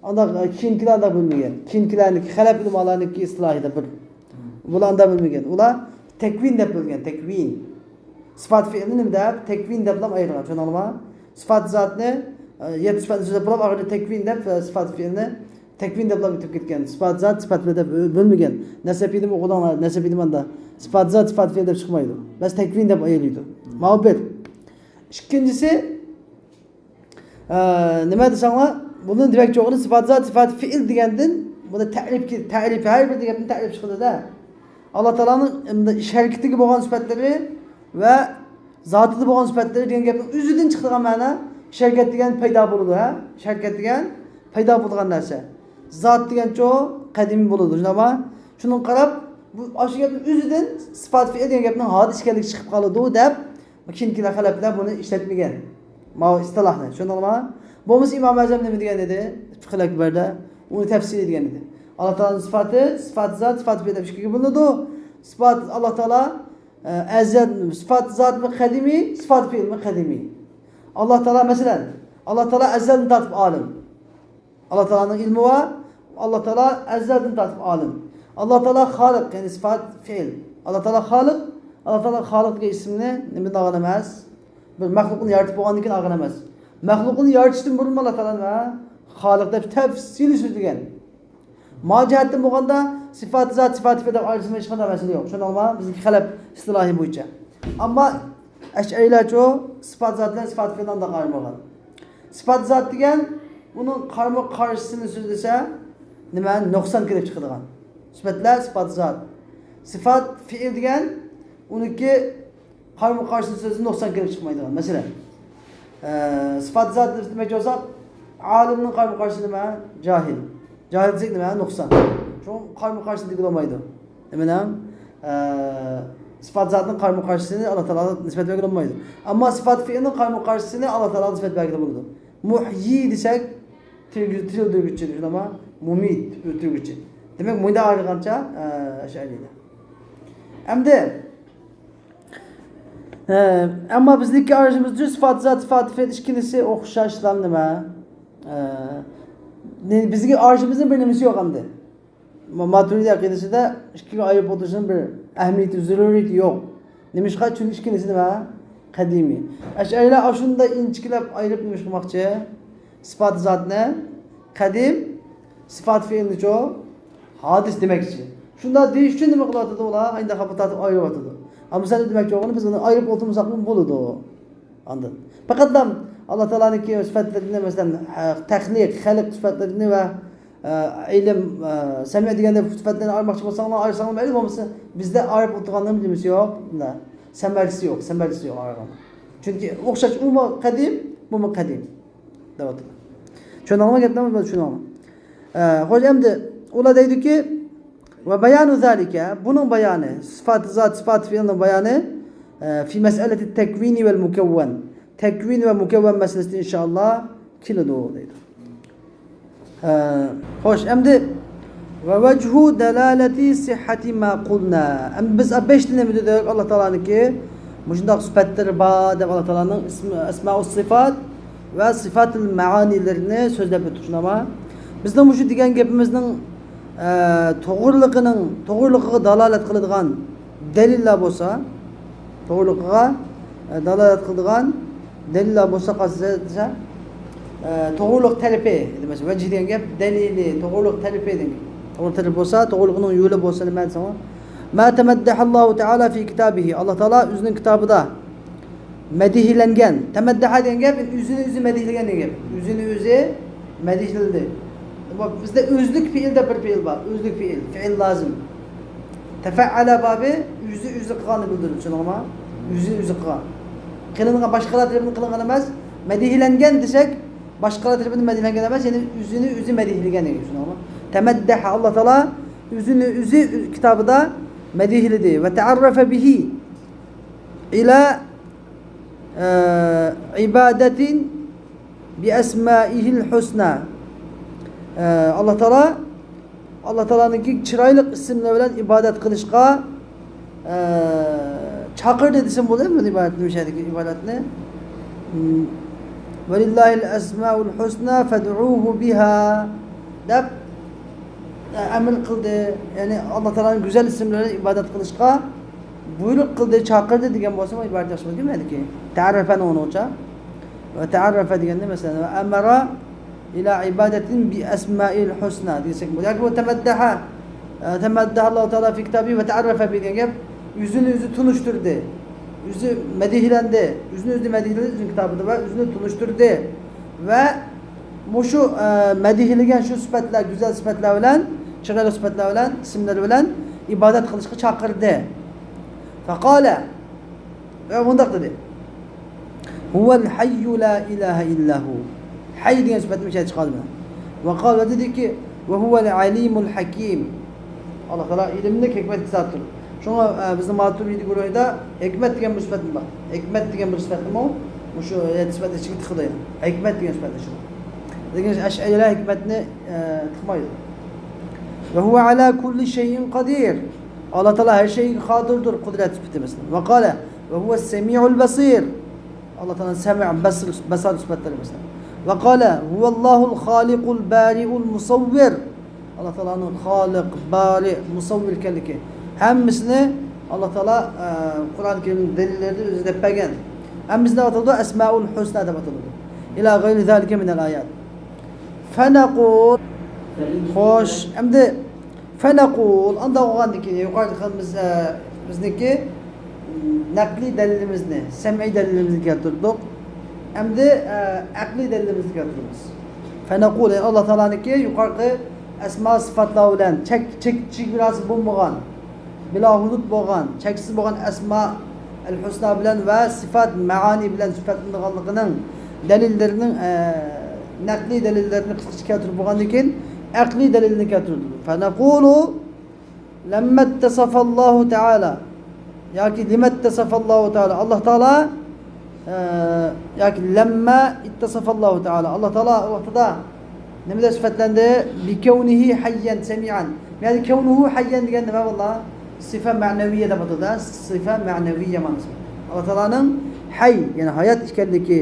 ئانداق، ئە، كېيىنكىلەر ئانداق بۆلمىگەن. كېيىنكىلەرنىڭكى، خەلەپ ئۆلىمالارنىڭكى ئىستىلاھىدا بىر، بۇلار ئانداق بۆلمىگەن. ئۇلار تەكۋىن دەپ بۆلگەن، تەكۋىن. سىفات فېئىلنى نېمە دەپ؟ تەكۋىن دەپلا ئايرىغان، چۈشەندىڭلارمۇ؟ سىفات زاتنى، ئە، يەتتە سىفەتنى سۆزلەپ بولۇپ، ئاخىرىدا تەكۋىن دەپ، ئە، سىفات فېئىلنى تەكۋىن دەپلا ئۆتۈپ كەتكەن. سىفات زات، سىفات فېئىل دەپ بۆ-، بۆلمىگەن. نەسەپىدىمۇ ئوقۇدۇڭلار، نەسەپىدىمۇ ئاندا سىفات زات، سىفات فېئىل دەپ چىقمايدۇ. بەس، تەكۋىن دەپ ئايرىيدۇ. ماۋۇ بىر. ئىككىنچىسى، ئە، نېمە دېسەڭلار، بۇنى دېمەكچى بولغىنى سىفات زات، سىفات فېئىل دېگەندىن بۇنى تەرىپ، تەرىپ، ھەر بىر گەپنى تەرىپ چىقىدۇ-دە. ئاللا تائالانىڭ ئىش ھەرىكىتىگە بولغان سۈپەتلىرى ۋە زاتىدا بولغان سۈپەتلىرى دېگەن گەپنىڭ ئۆزىدىن چىقىدىغان مەنە، ئىش ھەرىكەت دېگەن پەيدا بولىدۇ، ھە؟ ئىش ھەرىكەت دېگەن پەيدا بولىدىغان نەرسە. زات دېگەنچۇ قەدىمىي بولىدۇ، شۇنداقمۇ؟ شۇنىڭغا قاراپ، بۇ، ئاشۇ گەپنىڭ ئۆزىدىن سىفات فېئىل دېگەن گەپنىڭ ھادىس ئىكەنلىكى چىقىپ قالىدۇ دەپ، كېيىنكىلەر خەلەپلەر بۇنى ئىشلەتمىگەن. ماۋۇ ئىستىلاھنى، چۈشەندىڭلارمۇ؟ بولمىسا ئىمام ئەزەم نېمە دېگەن ئىدى؟ فىقھىل ئەكبەردە ئۇنى تەپسىلىي دېگەن ئىدى. ئاللا تائالانىڭ سىفاتى، سىفات زات، سىفات فېئىل دەپ ئىككىگە بۆلۈنىدۇ. سىفات ئاللا تائالا، ئە، ئەزەل، سىفات زاتمۇ قەدىمىي، سىفات فېئىلمۇ قەدىمىي. ئاللا تائالا، مەسىلەن، ئاللا تائالا ئەزەلدىن تارتىپ ئالىم. ئاللا تائالانىڭ ئىلمى بار. ئاللا تائالا ئەزەلدىن تارتىپ ئالىم. ئاللا تائالا خالىق، يەنى سىفات فېئىل. ئاللا تائالا خالىق، ئاللا تائالا خالىق دېگەن ئىسىمنى نېمىدىن ئالغان ئەمەس؟ بىر مەخلۇقنى يارىتىپ بولغاندىن كېيىن ئالغان ئەمەس. مەخلۇقنى يارىتىشتىن بۇرۇنمۇ ئاللا تائالا نېمە؟ خالىق دەپ تەپسىلىي سۆزلىگەن. ما جەھەتتىن بولغاندا سىفات زات، سىفات فېئىل دەپ ئايرىسىمۇ ھېچقانداق مەسىلە يوق. شۇنداقمۇ؟ بىزنىڭكى خەلەپ ئىستىلاھى بويىچە. ئەمما ئەشئەرىيلەرچۇ سىفات زات بىلەن سىفات فېئىلنى ئانداق ئايرىمىغان. سىفات زات دېگەن ئۇنىڭ قارىمۇ قارشىسىنى سۆزلىسە، نېمە، نۇقسان كېلىپ چىقىدىغان. سۈپەتلەر سىفات زات. سىفات فېئىل دېگەن ئۇنىڭكى قارىمۇ قارشىسىنى سۆزلىسە نۇقسان كېلىپ چىقمايدىغان. مەسىلەن، ئە، سىفات زات دېمەكچى بولساق، ئالىمنىڭ قارىمۇ قارشىسى نېمە؟ جاھىل. جاھىل دېسەك نېمە؟ نۇقسان. شۇڭا قارىمۇ قارشىسىنى دېگىلى بولمايدۇ. نېمىنىڭ، ئە، سىپات زاتنىڭ قارىمۇ قارشىسىنى ئاللا تائالاغا نىسبەت بەرگىلى بولمايدۇ. ئەمما سىپات فېئىلنىڭ قارىمۇ قارشىسىنى ئاللا تائالاغا نىسبەت بەرگىلى بولىدۇ. مۇھيى دېسەك، تىرىلدۈرگۈچى، شۇنداقمۇ؟ مۇمىت، ئۆلتۈرگۈچى. دېمەك، مۇنداق ئايرىغانچە، ئە، ئەشئەرىيلەر. ئەمدى، ئە، ئەمما بىزنىڭكى ئايرىشىمىزچۇ سىپات زات، سىپات فېئىل ئىككىلىسى ئوخشاشلا نېمە؟ ئە، نې-، بىزنىڭكى ئايرىشىمىزنىڭ بىر نېمىسى يوق ئەمدى. ما-، ماتۇرىدىي ئەقىدىسىدە ئىككىگە ئايرىپ ئوتتۇرۇشنىڭ بىر ئەھمىيىتى، زۆرۈرىيىتى يوق. نېمىشقا؟ چۈنكى ئىككىلىسى نېمە؟ قەدىمىي. ئەشئەرىيلەر ئاشۇنداق ئىنچىكىلەپ ئايرىپ نېمە ئىش قىلماقچى؟ سىپات زاتنى قەدىم، سىپات فېئىلنىچۇ ھادىس دېمەكچى. شۇنداق دېيىش ئۈچۈن نېمە قىلىۋاتىدۇ ئۇلار؟ ئاينداق خاپا تارتىپ ئايرىۋاتىدۇ. ئەمما سەن دېمەكچى بولغىنى بىز ئۇنى ئايرىپ ئولتۇرمىساقمۇ بولىدۇ. ئاندىن پەقەتلا ئاللا تائالانىڭكى سۈپەتلىرىنى، مەسىلەن، تەخلىق، خەلق سۈپەتلىرىنى ۋە، ئە، ئىلىم، ئە، سەمىئ دېگەندەك سۈپەتلەرنى ئايرىماقچى بولساڭلار ئايرىساڭلار مەيلى، بولمىسا بىزدە ئايرىپ ئولتۇرغاننىڭ نېمىسى يوق، سەمەرىسى يوق، سەمەرىسى يوق ئايرىغاندا. چۈنكى ئوخشاش، ئۇمۇ قەدىم، بۇمۇ قەدىم دەۋاتىدۇ. چۈشەندىڭلارمۇ گەپنى؟ چۈشىنىڭلارمۇ؟ ئە، خوش، ئەمدى ئۇلار دەيدۇكى، ۋە بايانۇ زالىكە، بۇنىڭ بايانى، سىفات زات، سىفات فېئىلنىڭ بايانى، ئە، في مسألة التكوين والمكون، تەكۋىن ۋە مۇكەۋۋەن مەسىلىسىدە ئىنشائاللا كېلىدۇ دەيدۇ. ئە، خوش، ئەمدى، ۋە ۋەجھۇ دالالەتى سىھھەتى ما قۇلنا. ئەمدى بىز بەشتە نېمە دېدۇق؟ ئاللا تائالانىڭكى مۇشۇنداق سۈپەتلىرى بار دەپ، ئاللا تائالانىڭ ئىسمى، ئەسمائۇس سىفات ۋە سىفاتىل مەئانىلىرىنى سۆزلەپ ئۆتتۇق، شۇنداقمۇ؟ بىزنىڭ مۇشۇ دېگەن گېپىمىزنىڭ ئە، توغرىلىقىنىڭ، توغرىلىقىغا دالالەت قىلىدىغان دەلىللەر بولسا، توغرىلىقىغا، ئە، دالالەت قىلىدىغان دەلىللەر بولسا، قايسى دېسە، ئە، توغرىلىق تەرىپى، مەسىلەن، ۋەجھ دېگەن گەپ، دەلىلى، توغرىلىق تەرىپى دېگەن گەپ. توغرىلىق تەرىپى بولسا، توغرىلىقىنىڭ يولى بولسا نېمە دېسەڭ، ما تەمەددەھەللاھۇ تەئالا فى كىتابىھى. ئاللا تائالا ئۆزىنىڭ كىتابىدا مەدھىيلەنگەن. تەمەددەھە دېگەن گەپ، ئۆزىنى ئۆزى مەدھىيلىگەن دېگەن گەپ. ئۆزىنى ئۆزى مەدھىيلىدى. بىزدە ئۆزلۈك پېئىل دەپ بىر پېئىل بار. ئۆزلۈك پېئىل. پېئىل لازىم. تەفەئەلە بابى ئۆزى ئۆزى قىلغاننى بىلدۈرىدۇ، چۈشەندىڭىزمۇ؟ ئۆزى ئۆزى قىلغان. قىلىنغان، باشقىلار تەرىپىدىن قىلىنغان ئەمەس. مەدھىيلەنگەن دېسەك، باشقىلار تەرىپىدىن مەدھىيلەنگەن ئەمەس، يەنى ئۆزىنى ئۆزى مەدھىيلىگەن دېگەن، چۈشەندىڭىزمۇ؟ تەمەددەھە، ئاللا تائالا ئۆزىنى ئۆزى كىتابىدا مەدھىيلىدى. ۋە تەئەررەفە بىھى ئىلە، ئە، ئىبادەتىن بىئەسمائىھىل ھۇسنا. ئە، ئاللا تائالا، ئاللا تائالانىڭكى چىرايلىق ئىسىملىرى بىلەن ئىبادەت قىلىشقا، ئە، چاقىردى دېسەم بولىدۇ، بۇ ئىبادەتنى، مۇشۇ يەردىكى ئىبادەتنى. م، ۋەلىللاھىل ئەسمائۇل ھۇسنا فەدئۇھۇ بىھا دەپ، ئە، ئەمر قىلدى. يەنى ئاللا تائالانىڭ گۈزەل ئىسىملىرى بىلەن ئىبادەت قىلىشقا بۇيرۇق قىلدى، چاقىردى دېگەن بولسا، بۇ ئىبارەت ياخشى بولىدۇ، مەنىكى. تەئەررەفەنى ئۇنىڭغىچە. ۋە تەئەررەفە دېگەندە، مەسىلەن، ۋە ئەمەرە ئىلا ئىبادەتىن بىئەسمائىل ھۇسنا دېسەك بولىدۇ. ياكى بۇ تەمەددەھە، ئە، تەمەددەھە ئاللاھۇ تائالا فى كىتابى ۋە تەئەررەفە بى دېگەن گەپ، ئۆزىنى ئۆزى تونۇشتۇردى. ئۆزى مەدھىيلەندى. ئۆزىنى ئۆزى مەدھىيلىدى، ئۆزىنىڭ كىتابىدا ۋە ئۆزىنى تونۇشتۇردى. ۋە مۇشۇ، ئە، مەدھىيلىگەن شۇ سۈپەتلەر، گۈزەل سۈپەتلەر بىلەن، چىرايلىق سۈپەتلەر بىلەن، ئىسىملىرى بىلەن ئىبادەت قىلىشقا چاقىردى. فەقالە، ۋە مۇنداق دېدى. ھۇۋەل ھەييۇ لا ئىلاھە ئىللا ھۇ. ھەي دېگەن سۈپەتنى ئىشلەپ چىقاردى. ۋە قال، ۋە دېدىكى، ۋە ھۇۋەل ئەلىمۇل ھەكىم. ئاللا تائالا ئىلىملىك، ھېكمەتلىك زاتتۇر. شۇڭا، ئە، بىزنىڭ ماتۇرىدى گۇرۇھىدا ھېكمەت دېگەن بىر سۈپەتمۇ بار. ھېكمەت دېگەن بىر سۈپەتنىمۇ مۇشۇ يەتتە سۈپەتنىڭ ئىچىگە تىقىدۇ. ھېكمەت دېگەن سۈپەتنى شۇ. لېكىن ئەشئەرىيلەر ھېكمەتنى، ئە، تىقمايدۇ. ۋە ھۇۋە ئەلا كۇللى شەيئىن قەدىر. ئاللا تائالا ھەر شەيگە قادىردۇر، قۇدرەت سۈپىتى مەسىلەن. ۋە قالە، ۋە ھۇۋە سەمىئۇل بەسىر. ئاللا تائالا سەمىئ، بەسىر، بەسار سۈپەتلىرى مەسىلەن. ۋە قالە، ھۇۋەللاھۇل خالىقۇل بارىئۇل مۇسەۋۋىر. ئاللا تائالانىڭ خالىق، بارىئ، مۇسەۋۋىر ئىكەنلىكى. ھەممىسىنى ئاللا تائالا، ئە، قۇرئان كەرىمنىڭ دەلىللىرىدە ئۆزى دەپ بەرگەن. ھەممىسىنى ئاتىلىدۇ، ئەسمائۇل ھۇسنا دەپ ئاتىلىدۇ. ئىلا غەيرى زالىكە مىنەل ئايات. فەنەقۇل. خوش، ئەمدى فەنەقۇل، ئانداق بولغاندىن كېيىن، يۇقىرىدا قىلغىنىمىز، ئە، بىزنىڭكى نەقلىي دەلىلىمىزنى، سەمئىي دەلىلىمىزنى كەلتۈردۇق. ئەمدى، ئە، ئەقلىي دەلىلىمىزنى كەلتۈرىمىز. فەنەقۇل، يەنى ئاللا تائالانىڭكى يۇقىرىقى ئەسما سىفاتلار بىلەن چەك، چەك، چېگراسى بولمىغان، بىلا ھۇدۇد بولغان، چەكسىز بولغان ئەسما ئەل ھۇسنا بىلەن ۋە سىفات مەئانى بىلەن سۈپەتلىنىدىغانلىقىنىڭ دەلىللىرىنىڭ، ئە، نەقلىي دەلىللىرىنى قىسقىچە كەلتۈرۈپ بولغاندىن كېيىن، ئەقلىي دەلىلنى كەلتۈردى. فەنەقۇلۇ لەممە ئىتتەسەفەللاھۇ تەئالا ياكى لىمە ئىتتەسەفەللاھۇ تەئالا. ئاللا تائالا، ئە، ياكى لەممە ئىتتەسەفەللاھۇ تەئالا. ئاللا تائالا ۋاقتىدا نېمە دەپ سۈپەتلەندى؟ بىكەۋنىھى ھەييەن سەمىئەن. يەنى كەۋنۇھۇ ھەييەن دېگەن نېمە بولدى؟ سىفە مەنەۋىيە دەپ ئاتىلىدۇ. سىفە مەنەۋىيە مەنىسى. ئاللا تائالانىڭ ھەي، يەنى ھايات ئىكەنلىكى،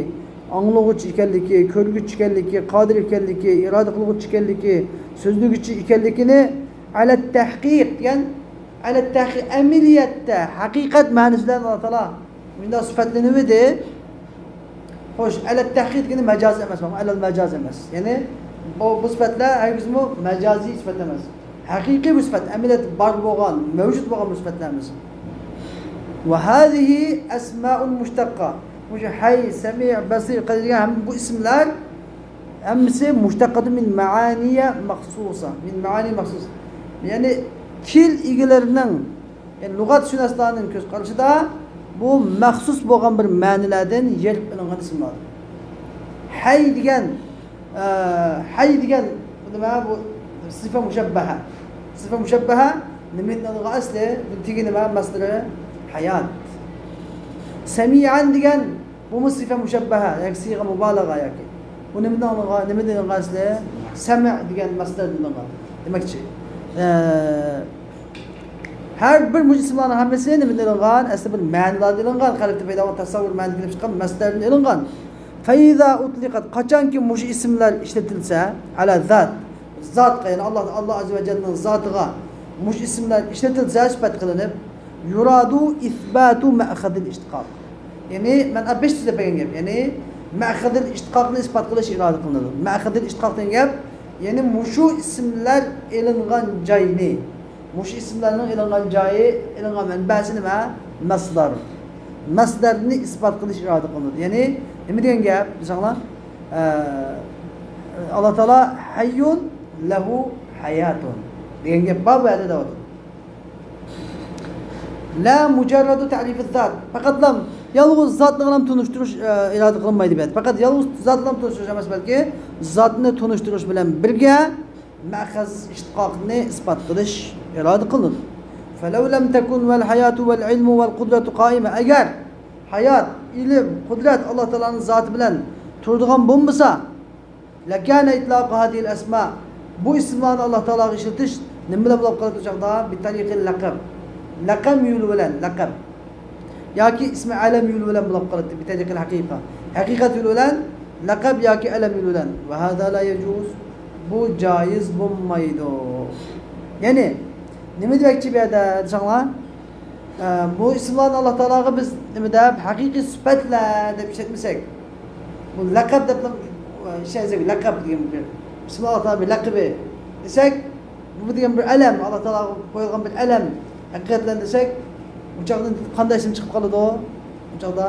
ئاڭلىغۇچى ئىكەنلىكى، كۆرگۈچى ئىكەنلىكى، قادىر ئىكەنلىكى، ئىرادە قىلغۇچى ئىكەنلىكى، سۆزلىگۈچى ئىكەنلىكىنى ئەلەت تەھقىق دېگەن، ئەلەت تەھقىق، ئەمەلىيەتتە، ھەقىقەت مەنىسى بىلەن ئاللا تائالا مۇنداق سۈپەتلىنىۋىدى. خوش، ئەلەت تەھقىق دېگىنى مەجاز ئەمەس، ئەلەل مەجاز ئەمەس. يەنى بۇ، بۇ سۈپەتلەر ھەرگىزمۇ مەجازىي سۈپەت ئەمەس. ھەقىقىي بىر سۈپەت، ئەمەلىيەتتە بار بولغان، مەۋجۇت بولغان بىر سۈپەتلەر ئەمەس. ۋە ھازىھى ئەسمائۇن مۇشتەققە. مۇشۇ ھەي، سەمىئ، بەسىر، قەدىر دېگەن ھەم بۇ ئىسىملەر ھەممىسى مۇشتەققەتۇن مىن مەئانىيە مەخسۇسە. مىن مەئانىيە مەخسۇسە. يەنى تىل ئىگىلىرىنىڭ، يەنى لۇغەتشۇناسلارنىڭ كۆز قارىشىدا بۇ مەخسۇس بولغان بىر مەنىلەردىن يىرتىپ ئېلىنغان ئىسىملاردۇر. ھەي دېگەن، ئە، ھەي دېگەن نېمە؟ بۇ سىفە مۇشەببەھە. سىفە مۇشەببەھە نېمىدىن ئېلىنغان ئەسلى؟ بۇ تېگى نېمە؟ مەسدىرى ھايات. سەمىئەن دېگەن بۇمۇ سىفە مۇشەببەھە، ياكى سىغە مۇبالىغە ياكى. بۇ نېمىدىن ئېلىنغان، نېمىدىن ئېلىنغان ئەسلى؟ سەمە دېگەن مەسدەردىن ئېلىنغان. دېمەكچى، ئە، ھەر بىر مۇشۇ ئىسىملارنىڭ ھەممىسى نېمىدىن ئېلىنغان؟ ئەسلى بىر مەنىلاردىن ئېلىنغان، قەلبتە پەيدا بولغان تەسەۋۋۇر مەنىدىن كېلىپ چىققان مەسدەردىن ئېلىنغان. فەئىزا ئۇتلىقەت، قاچانكى مۇشۇ ئىسىملار ئىشلىتىلسە، ئەلە زات، زاتقا، يەنى ئاللا، ئاللا ئەززە ۋە جەللىنىڭ زاتىغا مۇشۇ ئىسىملار ئىشلىتىلسە، سۈپەت قىلىنىپ، يۇرادۇ ئىسباتۇ مەخەزىل ئىشتىقاق. يەنى مەن بەش سۆزلەپ بەرگەن گەپ، يەنى مەخەزىل ئىشتىقاقنى ئىسپات قىلىش ئىرادە قىلىنىدۇ. مەخەزىل ئىشتىقاق دېگەن گەپ، يەنى مۇشۇ ئىسىملار ئېلىنغان جاينى، مۇشۇ ئىسىملارنىڭ ئېلىنغان جايى، ئېلىنغان مەنبەسى نېمە؟ مەسدەر. مەسدەرنى ئىسپات قىلىش ئىرادە قىلىنىدۇ. يەنى نېمە دېگەن گەپ دېسەڭلار؟ ئە، ئاللا تائالا ھەييۇن لەھۇ ھەياتۇن دېگەن گەپ بار بۇ يەردە دەۋاتىدۇ. لا مۇجەررەدۇ تەرىفىز زات. پەقەتلا يالغۇز زاتنىغىلا تونۇشتۇرۇش، ئە، ئىرادە قىلىنمايدۇ بۇ يەردە. پەقەت يالغۇز زاتلا تونۇشتۇرۇش ئەمەس، بەلكى زاتنى تونۇشتۇرۇش بىلەن بىرگە مەخەز ئىشتىقاقنى ئىسپات قىلىش ئىرادە قىلىنىدۇ. فەلەۋ لەم تەكۇن ۋەل ھاياتۇ ۋەل ئىلمۇ ۋەل قۇدرەتۇ قائىمە. ئەگەر ھايات، ئىلىم، قۇدرەت ئاللا تائالانىڭ زاتى بىلەن تۇرىدىغان بولمىسا، لەكانە ئىتلاقۇ ھازىھىل ئەسما. بۇ ئىسىملارنى ئاللا تائالاغا ئىشلىتىش نېمە بىلەن بولۇپ قالىدۇ ئۇ چاغدا؟ بىتەرىقىل لەقەب. لەقەم يولى بىلەن، لەقەم. ياكى ئىسمى ئەلەم يولى بىلەن بولۇپ قالاتتى، بىتەرىقىل ھەقىقە. ھەقىقەت يولى بىلەن، لەقەب ياكى ئەلەم يولى بىلەن. ۋە ھازا لا يەجۇز. بۇ جايىز بولمايدۇ. يەنى، نېمە دېمەكچى بۇ يەردە دېسەڭلار؟ ئە، بۇ ئىسىملارنى ئاللا تائالاغا بىز نېمە دەپ، ھەقىقىي سۈپەتلەر دەپ ئىشلەتمىسەك، بۇ لەقەب دەپ ئىشلەتسەك، لەقەب دېگەن بىر ئىسىم، ئاللا تائالا بىر لەقىبى دېسەك، بۇ دېگەن بىر ئەلەم، ئاللا تائالاغا قويۇلغان بىر ئەلەم، ھەقىقەتلەن دېسەك، ئۇ چاغدىن قانداق ئىسىم چىقىپ قالىدۇ؟ ئۇ چاغدا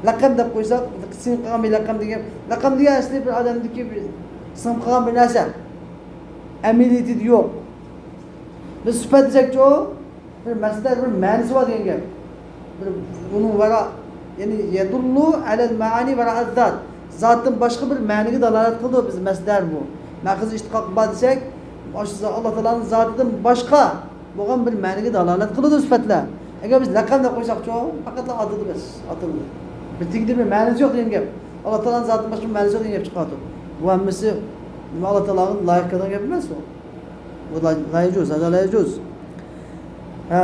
لەقەب دەپ قويساق، سىڭىپ قالغان بىر لەقەم دېگەن، لەقەم دېگەن ئەسلى بىر ئادەمدىكى بىر سىڭىپ قالغان بىر نەرسە. ئەمەلىيىتىدە يوق. بىز سۈپەت دېسەكچۇ، بىر مەسدەر، بىر مەنىسى بار دېگەن گەپ. بىر ئۇنىڭ ۋەرا، يەنى يەدۇللۇ ئەلەل مەئانى ۋەرائەز زات. زاتتىن باشقا بىر مەنىگە دالالەت قىلىدۇ، بىز مەسدەر بۇ. مەخەز ئىشتىقاق بار دېسەك، ئاشۇ زا-، ئاللا تائالانىڭ زاتىدىن باشقا بولغان بىر مەنىگە دالالەت قىلىدۇ سۈپەتلەر. ئەگەر بىز لەقەم دەپ قويساقچۇ، پەقەتلا ئاتىدۇ بەس، ئاتىلىدۇ. بىر تېگىدە بىر مەنىسى يوق دېگەن گەپ. ئاللا تائالانىڭ زاتىدىن باشقا مەنىسى يوق دېگەن گەپ چىقىۋاتىدۇ. بۇ ھەممىسى نېمە، ئاللا تائالاغا لايىق كەلگەن گەپ ئەمەس ئۇ. بۇ لا، لا يجوز، هذا لا يجوز. ھە.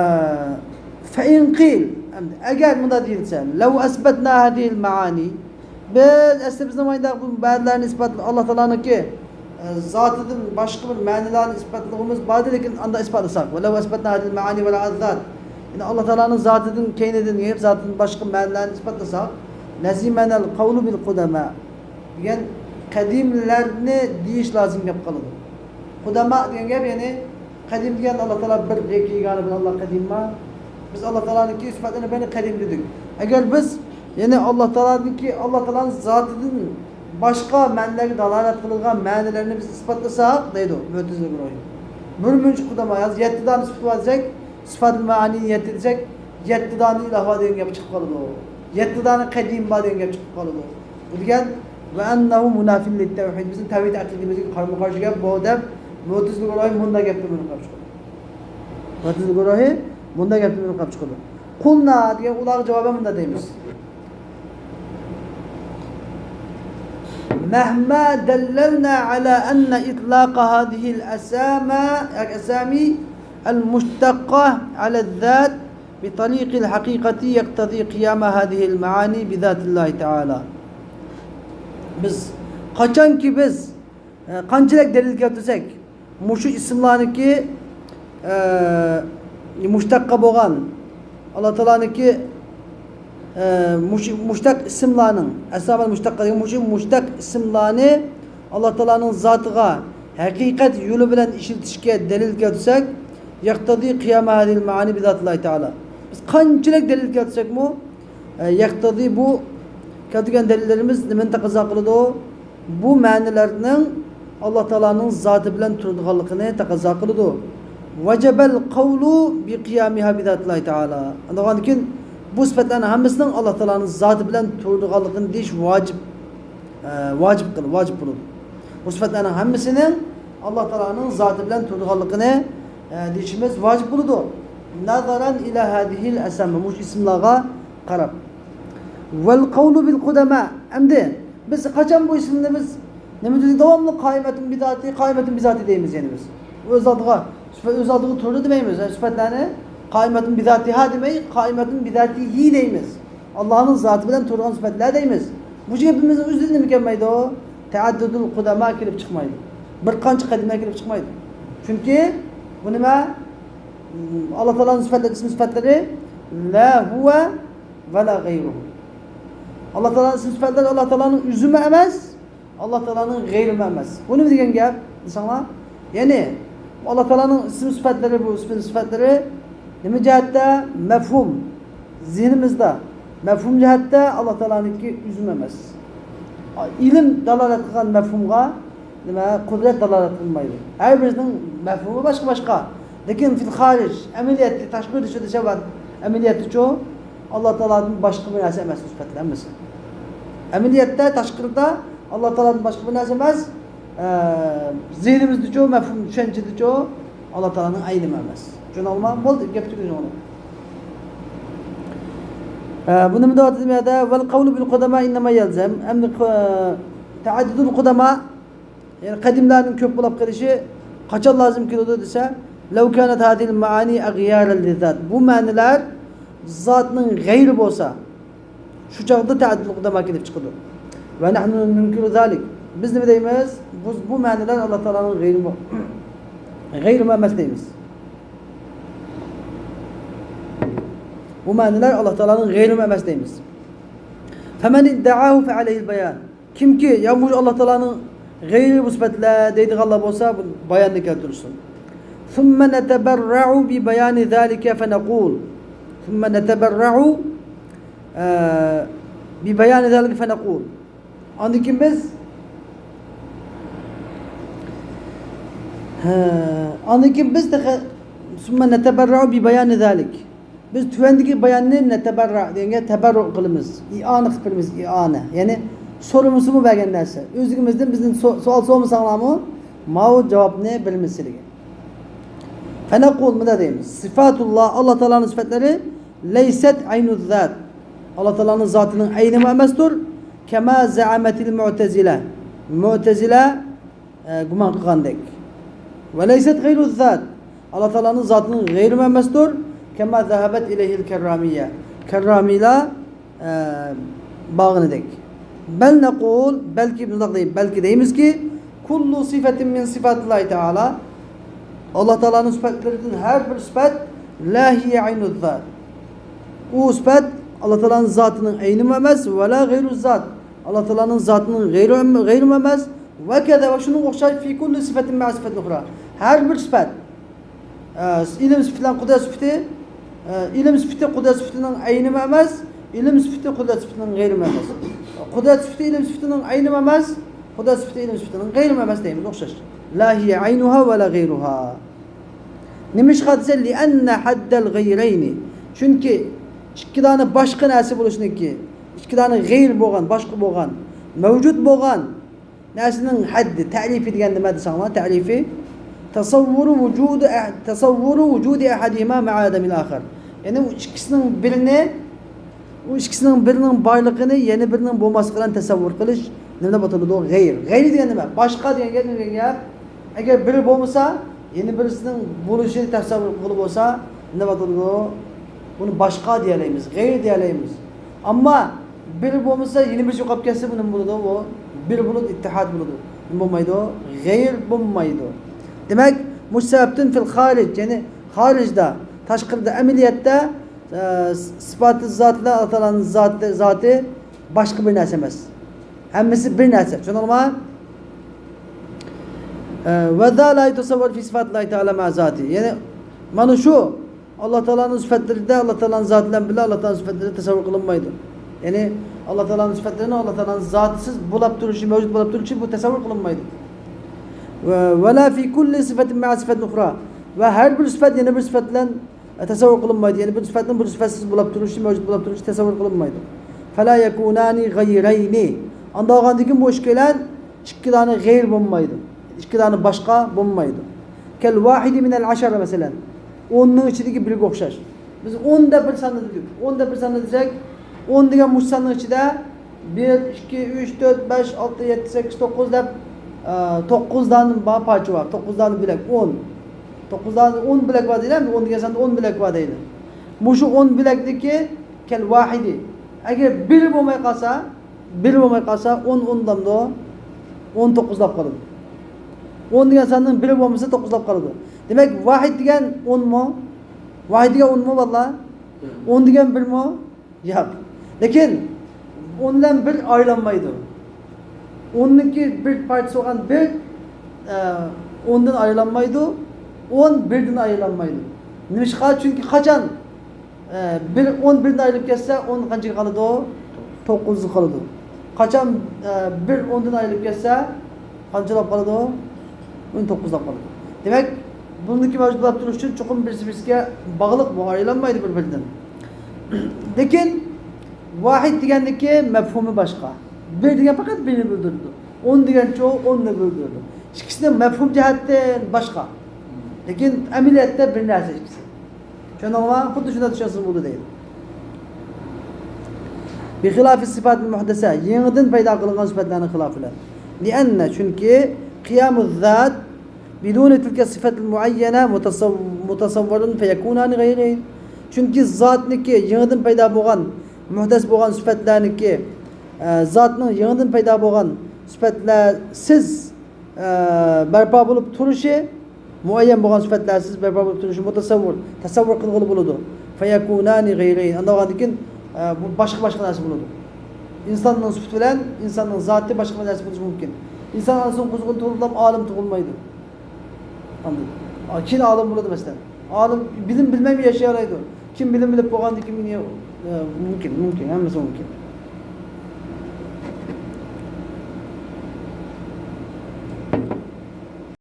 فإن قيل، ئەمدى ئەگەر مۇنداق دېيىلسە، لو أثبتنا هذه المعاني، بىز ئەسلى بىزنىڭ مانداق بۇ بەزىلەرنى ئىسپات، ئاللا تائالانىڭكى، ئە، زاتىدىن باشقا بىر مەنىلەرنى ئىسپاتلىغۇمىز بار ئىدى، لېكىن ئاندا ئىسپاتلىساق، ولو أثبتنا هذه المعاني وراء الذات، يەنى ئاللا تائالانىڭ زاتىدىن كەينىدىن يېپىپ زاتىدىن باشقا مەنىلەرنى ئىسپاتلىساق، لزمنا القول بالقدماء دېگەن قەدىملەرنى دېيىش لازىم گەپ قالىدۇ. قۇدەما دېگەن گەپ، يەنى قەدىم دېگەن ئاللا تائالا بىر، يەككە يېگانە بىر ئاللا قەدىمما. بىز ئاللا تائالانىڭكى سۈپەتلىرىنى بەرنى قەدىم دېدۇق. ئەگەر بىز، يەنى ئاللا تائالانىڭكى، ئاللا تائالانىڭ زاتىدىن باشقا مەنىلەرگە دالالەت قىلىدىغان مەنىلەرنى بىز ئىسپاتلىساق، دەيدۇ مۆتىزىلە گۇرۇھى. بىر مۇنچە قۇدەما، يەتتە دانە سۈپىتى بار دېسەك، سىفاتىل مەئانىنى يەتتە دېسەك، يەتتە دانە ئىلاھ بار دېگەن گەپ چىقىپ قالىدۇ. يەتتە دانە قەدىم بار دېگەن گەپ چىقىپ قالىدۇ. بۇ دېگەن، ۋە ئەننەھۇ مۇنافىن لىتتەۋھىد، بىزنىڭ تەۋھىد ئەقىدىمىزگە قارىمۇ قارشى گەپ بۇ دەپ، مۆتىزىلە گۇرۇھى مۇنداق گەپتىن مېنىڭ قاپ چىقىدۇ. مۆتىزىلە گۇرۇھى مۇنداق گەپتىن مېنىڭ قاپ چىقىدۇ. قۇلنا دېگەن ئۇلارغا جاۋابەن مۇنداق دەيمىز. مەھما دەللەلنا ئەلا ئەننە ئىتلاقە ھازىھىل ئەسامە، ئەسامی ئەل مۇشتەققە ئەلە زات بىتەرىقىل ھەقىقەتى يەقتەزى قىيامە ھازىھىل مەئانى بىزاتىللاھى تەئالا. بىز، قاچانكى بىز، ئە، قانچىلىك دەلىل كەلتۈرسەك، مۇشۇ ئىسىملارنىڭكى، ئە، مۇشتەققە بولغان، ئاللا تائالانىڭكى، ئە، مۇشۇ مۇشتەق ئىسىملارنىڭ، ئەسمائۇل مۇشتەققە دېگەن مۇشۇ مۇشتەق ئىسىملارنى ئاللا تائالانىڭ زاتىغا ھەقىقەت يولى بىلەن ئىشلىتىشكە دەلىل كەلتۈرسەك، يەقتەزى قىيامە ھازىھىل مەئانى بىزاتىللاھى تەئالا. بىز قانچىلىك دەلىل كەلتۈرسەكمۇ، ئە، يەقتەزى بۇ كەلتۈرگەن دەلىللىرىمىز نېمىنى تەقەززا قىلىدۇ؟ بۇ مەنىلەرنىڭ ئاللا تائالانىڭ زاتى بىلەن تۇرىدىغانلىقىنى تەقەززا قىلىدۇ. ۋەجەبەل قەۋلۇ بىقىيامىھا بىزاتىللاھى تەئالا. ئاندىن كېيىن بۇ سۈپەتلەرنىڭ ھەممىسىنىڭ ئاللا تائالانىڭ زاتى بىلەن تۇرىدىغانلىقىنى دېيىش ۋاجىپ، ئە، ۋاجىپ قىل-، ۋاجىپ بولىدۇ. بۇ سۈپەتلەرنىڭ ھەممىسىنىڭ ئاللا تائالانىڭ زاتى بىلەن تۇرىدىغانلىقىنى، ئە، دېيىشىمىز ۋاجىپ بولىدۇ. نەزەرەن ئىلا ھازىھىل ئەسامە، مۇشۇ ئىسىملارغا قاراپ. ۋەل قەۋلۇ بىل قۇدەما. ئەمدى بىز قاچان بۇ ئىسىمنى بىز نېمە دېدۇق؟ داۋاملىق قائىمەتۇن بىزاتى، قائىمەتۇن بىزاتى دەيمىز يەنە بىز. ئۆز ئالدىغا، سۈپەت، ئۆز ئالدىغا تۇردى دېمەيمىز. يەنى سۈپەتلەرنى قائىمەتۇن بىزاتىھا دېمەي، قائىمەتۇن بىزاتىھى دەيمىز. ئاللانىڭ زاتى بىلەن تۇرىدىغان سۈپەتلەر دەيمىز. بۇ گېپىمىزنىڭ ئۆزىدىن نېمە كەلمەيدۇ؟ تەئەددۇدۇل قۇدەما كېلىپ چىقمايدۇ. بىر قانچە قەدىملەر كېلىپ چىقمايدۇ. چۈنكى بۇ نېمە؟ ئاللا تائالانىڭ سۈپەتلىرى، ئىسمى سۈپەتلىرى لا ھۇۋە ۋە لا غەيرۇھۇ. ئاللا تائالانىڭ ئىسمى سۈپەتلىرى ئاللا تائالانىڭ ئۆزىمۇ ئەمەس، ئاللا تائالانىڭ غەيرىمۇ ئەمەس. بۇ نېمە دېگەن گەپ دېسەڭلار؟ يەنى ئاللا تائالانىڭ ئىسمى سۈپەتلىرى، بۇ ئىسمى سۈپەتلىرى نېمە جەھەتتە مەفھۇم؟ زېھنىمىزدا مەفھۇم جەھەتتە ئاللا تائالانىڭكى ئۆزىمۇ ئەمەس. ئىلىم دالالەت قىلغان مەفھۇمغا نېمە، قۇدرەت دالالەت قىلمايدۇ. ھەر بىرىنىڭ مەفھۇمى باشقا-باشقا. لېكىن فىل خارىج، ئەمەلىيەتتە، تاشقىرىدا شۇ دېسە، ئەمەلىيەتتىچۇ ئاللا تائالادىن باشقا بىر نەرسە ئەمەس بۇ سۈپەتلەر ھەممىسى. ئەمەلىيەتتە تاشقىرىدا ئاللا تائالادىن باشقا بىر نەرسە ئەمەس. ئە، زېھنىمىزدىچۇ، مەفھۇم چۈشەنچىدىچۇ ئاللا تائالانىڭ ئەينىمۇ ئەمەس. چۈشىنىڭلارمۇ؟ بولدى، گەپ تۈگىدى ئۇنىڭ. ئە، بۇ نېمە دەۋاتىدۇ بۇ يەردە؟ ۋەل قەۋلۇ بىل قۇدەما ئىننەما يەلزەم. ئەمدى، ئە، تەئەددۇدۇل قۇدەما، يەنى قەدىملەرنىڭ كۆپ بولۇپ قېلىشى قاچان لازىم كېلىدۇ دېسە، لەۋ كانەت ھازىھىل مەئانى ئەغيارەن لىززات. بۇ مەنىلەر زاتنىڭ غەيرى بولسا، شۇ چاغدا تەئەددۇدۇل قۇدەما كېلىپ چىقىدۇ. ۋە نەھنۇ نۇنكىرۇ زالىك. بىز نېمە دەيمىز؟ بۇ، بۇ مەنىلەر ئاللا تائالانىڭ غەيرىمۇ، غەيرىمۇ ئەمەس دەيمىز. بۇ مەنىلەر ئاللا تائالانىڭ غەيرىمۇ ئەمەس دەيمىز. فەمەن ئىددەئاھۇ فەئەلەيھىل بايان. كىمكى، يا مۇشۇ ئاللا تائالانىڭ غەيرى بۇ سۈپەتلەر دەيدىغانلار بولسا، بۇ باياننى كەلتۈرسۇن. ثم نتبرع ببيان ذلك فنقول. ثم نتبرع، ئە، ببيان ذلك فنقول. ئاندىن كېيىن بىز، ھە، ئاندىن كېيىن بىز تېخى، ثم نتبرع ببيان ذلك. بىز تۆۋەندىكى باياننى نەتەبەررا دېگەنگە تەبەررۇ قىلىمىز. ئىئانە قىلىپ بېرىمىز، ئىئانە. يەنى سورىمىسىمۇ بەرگەن نەرسە. ئۆزىمىزدىن بىزدىن سو-، سوئال سورىمىساڭلارمۇ، ماۋۇ جاۋابنى بېرىمىز سىلىگە. فەنەقۇل، مۇنداق دەيمىز. سىفاتۇللا، ئاللا تائالانىڭ سۈپەتلىرى، لەيسەت ئەينۇززات. ئاللا تائالانىڭ زاتىنىڭ ئەينىمۇ ئەمەستۇر. كەما زەئەمەتىل مۇئتەزىلە. مۇئتەزىلە ئە، گۇمان قىلغاندەك. ۋە لەيسەت غەيرۇ زات. ئاللا تائالانىڭ زاتىنىڭ غەيرىمۇ ئەمەستۇر. كەما زەھەبەت ئىلەيھىل كەررامىيە. كەررامىيلار، ئە، بارغىنىدەك. بەل نەقۇل، بەلكى بۇنداق دەي-، بەلكى دەيمىزكى، كۇللۇ سىفەتىن مىن سىفاتىللاھى تائالا. ئاللا تائالانىڭ سۈپەتلىرىدىن ھەر بىر سۈپەت، لا ھىيە ئەينۇ زات. ئۇ سۈپەت ئاللا تائالانىڭ زاتىنىڭ ئەينىمۇ ئەمەس، ۋە لا غەيرۇ زات. ئاللا تائالانىڭ زاتىنىڭ غەيرى، غەيرىمۇ ئەمەس، ۋە كەزا، ۋە شۇنىڭغا ئوخشاش، فى كۇللى سىفەتىن مەئە سىفەتىن ئۇخرا. ھەر بىر سۈپەت، ئە، ئىلىم سۈپىتى بىلەن قۇدرەت سۈپىتى، ئە، ئىلىم سۈپىتى قۇدرەت سۈپىتىنىڭ ئەينىمۇ ئەمەس، ئىلىم سۈپىتى قۇدرەت سۈپىتىنىڭ غەيرىمۇ ئەمەس. قۇدرەت سۈپىتى ئىلىم سۈپىتىنىڭ ئەينىمۇ ئەمەس، قۇدرەت سۈپىتى ئىلىم سۈپىتىنىڭ غەيرىمۇ ئەمەس دەيمىز، ئوخشاش. لا ھىيە ئەينۇھا ۋە لا غەيرۇھا. نېمىشقا دېسە، لىئەننە ھەددەل غەيرەينى. چۈنكى ئىككى دانە باشقا نەرسە بولۇشنىڭكى، ئىككى دانە غەير بولغان، باشقا بولغان، مەۋجۇت بولغان نەرسىنىڭ ھەددى، تەرىپى دېگەن نېمە دېسەڭلار، تەرىپى، تەسەۋۋۇرۇ ۋۇجۇدى ئەھ-، تەسەۋۋۇرۇ ۋۇجۇدى ئەھەدىھىما مەئە ئادەمىل ئاخىر. يەنى ئۇ ئىككىسىنىڭ بىرىنى، ئۇ ئىككىسىنىڭ بىرىنىڭ بارلىقىنى يەنە بىرىنىڭ بولماسلىقى بىلەن تەسەۋۋۇر قىلىش نېمە دەپ ئاتىلىدۇ؟ غەير. غەير دېگەن نېمە؟ باشقا دېگەن گەپ، نېمە دېگەن گەپ؟ ئەگەر بىرى بولمىسا، يەنە بىرسىنىڭ بولۇشىنى تەسەۋۋۇر قىلغىلى بولسا، نېمە دەپ ئاتىلىدۇ؟ بۇنى باشقا دېيەلەيمىز، غەير دېيەلەيمىز. ئەمما بىر بولمىسا، يەنە بىرسى يوقاپ كەتسە، بۇ نېمە بولىدۇ؟ بۇ بىر بولىدۇ، ئىتتىھاد بولىدۇ. نېمە بولمايدۇ؟ غەير بولمايدۇ. دېمەك، مۇشۇ سەۋەبتىن فىل خارىج، يەنى خارىجدا، تاشقىرىدا، ئەمەلىيەتتە، ئە، سىپاتى زاتىدا ئاللا تائالانىڭ زاتى، زاتى باشقا بىر نەرسە ئەمەس. ھەممىسى بىر نەرسە. چۈشەندىڭلارمۇ؟ ئە، ۋە ھازا لا يۇتەسەۋۋەر فى سىفاتىللاھى تائالا مەئە زاتى. يەنى، مانا شۇ ئاللا تائالانىڭ سۈپەتلىرىدە، ئاللا تائالانىڭ زاتى بىلەن بىللە ئاللا تائالانىڭ سۈپەتلىرى تەسەۋۋۇر قىلىنمايدۇ. يەنى ئاللا تائالانىڭ سۈپەتلىرىنىڭ ئاللا تائالانىڭ زاتىسىز بولاپ تۇرۇشى، مەۋجۇت بولاپ تۇرۇشى بۇ تەسەۋۋۇر قىلىنمايدۇ. ۋە، ۋە لا فى كۇللى سىفەتىن مەئە سىفەتىن ئۇخرا. ۋە ھەر بىر سۈپەت يەنە بىر سۈپەت بىلەن تەسەۋۋۇر قىلىنمايدۇ. يەنى بىر سۈپەتنىڭ بىر سۈپەتسىز بولاپ تۇرۇشى، مەۋجۇت بولاپ تۇرۇشى تەسەۋۋۇر قىلىنمايدۇ. فەلا يەكۇنانى غەيرەينى. ئانداق بولغاندىن كېيىن بۇ ئىككىلەن ئىككى دانە غەير بولمايدۇ. ئىككى دانە باشقا بولمايدۇ. كەل ۋاھىدى مىنەل ئەشەرە مەسىلەن. ئوننىڭ ئىچىدىكى بىرگە ئوخشاش. بىز ئون دەپ بىر ساننى دېدۇق. ئون دەپ بىر ساننى دېسەك، ئون دېگەن مۇشۇ ساننىڭ ئىچىدە بىر، ئىككى، ئۈچ، تۆت، بەش، ئالتە، يەتتە، سەككىز، توققۇز دەپ، ئە، توققۇز دانە بار پارچە بار. توققۇز دانە بۆلەك، ئون. توققۇز دانە، ئون بۆلەك بار دەيلى، ئون دېگەن ساندا ئون بۆلەك بار دەيلى. مۇشۇ ئون بۆلەكتىكى كەل ۋاھىدى. ئەگەر بىر بولماي قالسا، بىر بولماي قالسا، ئون، ئون دامدۇ؟ ئون توققۇز دەپ قالىدۇ. ئون دېگەن ساننىڭ بىرى بولمىسا، توققۇزلاپ قالىدۇ. دېمەك، ۋاھىد دېگەن ئونمۇ؟ ۋاھىد دېگەن ئونمۇ، بالىلار؟ ئون دېگەن بىرمۇ؟ ياق. لېكىن ئون بىلەن بىر ئايرىلالمايدۇ. ئوننىڭكى بىر پارچىسى بولغان بىر، ئە، ئوندىن ئايرىلالمايدۇ. ئون بىردىن ئايرىلالمايدۇ. نېمىشقا؟ چۈنكى قاچان، ئە، بىر ئون بىردىن ئايرىلىپ كەتسە، ئون قانچىغا قالىدۇ؟ توققۇزغا قالىدۇ. قاچان، ئە، بىر ئوندىن ئايرىلىپ كەتسە، قانچىلاپ قالىدۇ؟ ئون توققۇزلاپ قالىدۇ. دېمەك، بۇنىڭدىكى مەۋجۇت بولۇپ تۇرۇش ئۈچۈن چوقۇم بىرسى بىرسىگە باغلىق، بۇ ئايرىلالمايدۇ بىر-بىرىدىن. لېكىن ۋاھىد دېگەننىكى مەپھۇمى باشقا. بىر دېگەن پەقەت بىرنى بىلدۈرىدۇ. ئون دېگەنچۇ ئوننى بىلدۈرىدۇ. ئىككىسىنىڭ مەپھۇم جەھەتتىن باشقا. لېكىن ئەمەلىيەتتە بىر نەرسە ئىككىسى. چۈشەندىڭلارمۇ؟ خۇددى شۇنداق چۈشەنسىڭىز بولىدۇ دەيدۇ. بىخىلاف سىفات مۇھدەسە، يېڭىدىن پەيدا قىلىنغان سۈپەتلەرنىڭ خىلاپى بىلەن. لىئەننە، چۈنكى، قىيامۇ زات بىدۇنى تىلكە سىفەتىل مۇئەييەنە مۇتەسەۋ-، مۇتەسەۋۋۇرۇن فەيەكۇنانى غەيرەينى. چۈنكى زاتنىكى يېڭىدىن پەيدا بولغان، مۇھدەس بولغان سۈپەتلەرنىكى، ئە، زاتنىڭ يېڭىدىن پەيدا بولغان سۈپەتلەرسىز، ئە، بەرپا بولۇپ تۇرۇشى، مۇئەييەن بولغان سۈپەتلەرسىز بەرپا بولۇپ تۇرۇشى مۇتەسەۋۋۇر، تەسەۋۋۇر قىلغىلى بولىدۇ. فەيەكۇنانى غەيرەينى. ئانداق بولغاندىن كېيىن، ئە، بۇ باشقا-باشقا نەرسە بولىدۇ. ئىنساننىڭ سۈپىتى بىلەن ئىنساننىڭ زاتى باشقا نەرسە بولۇشى مۇمكىن. ئىنسان ئانىسىنىڭ قۇزىقىدا تۇغۇلۇپلا ئالىم تۇغۇلمايدۇ. ئاندىن كېيىن ئالىم بولىدۇ، مەسىلەن. ئالىم بىلىم بىلمەي ياشىيالايدۇ. كىم بىلىم بىلىپ بولغاندىن كېيىن، ئە، مۇمكىن، مۇمكىن، ھەممىسى مۇمكىن.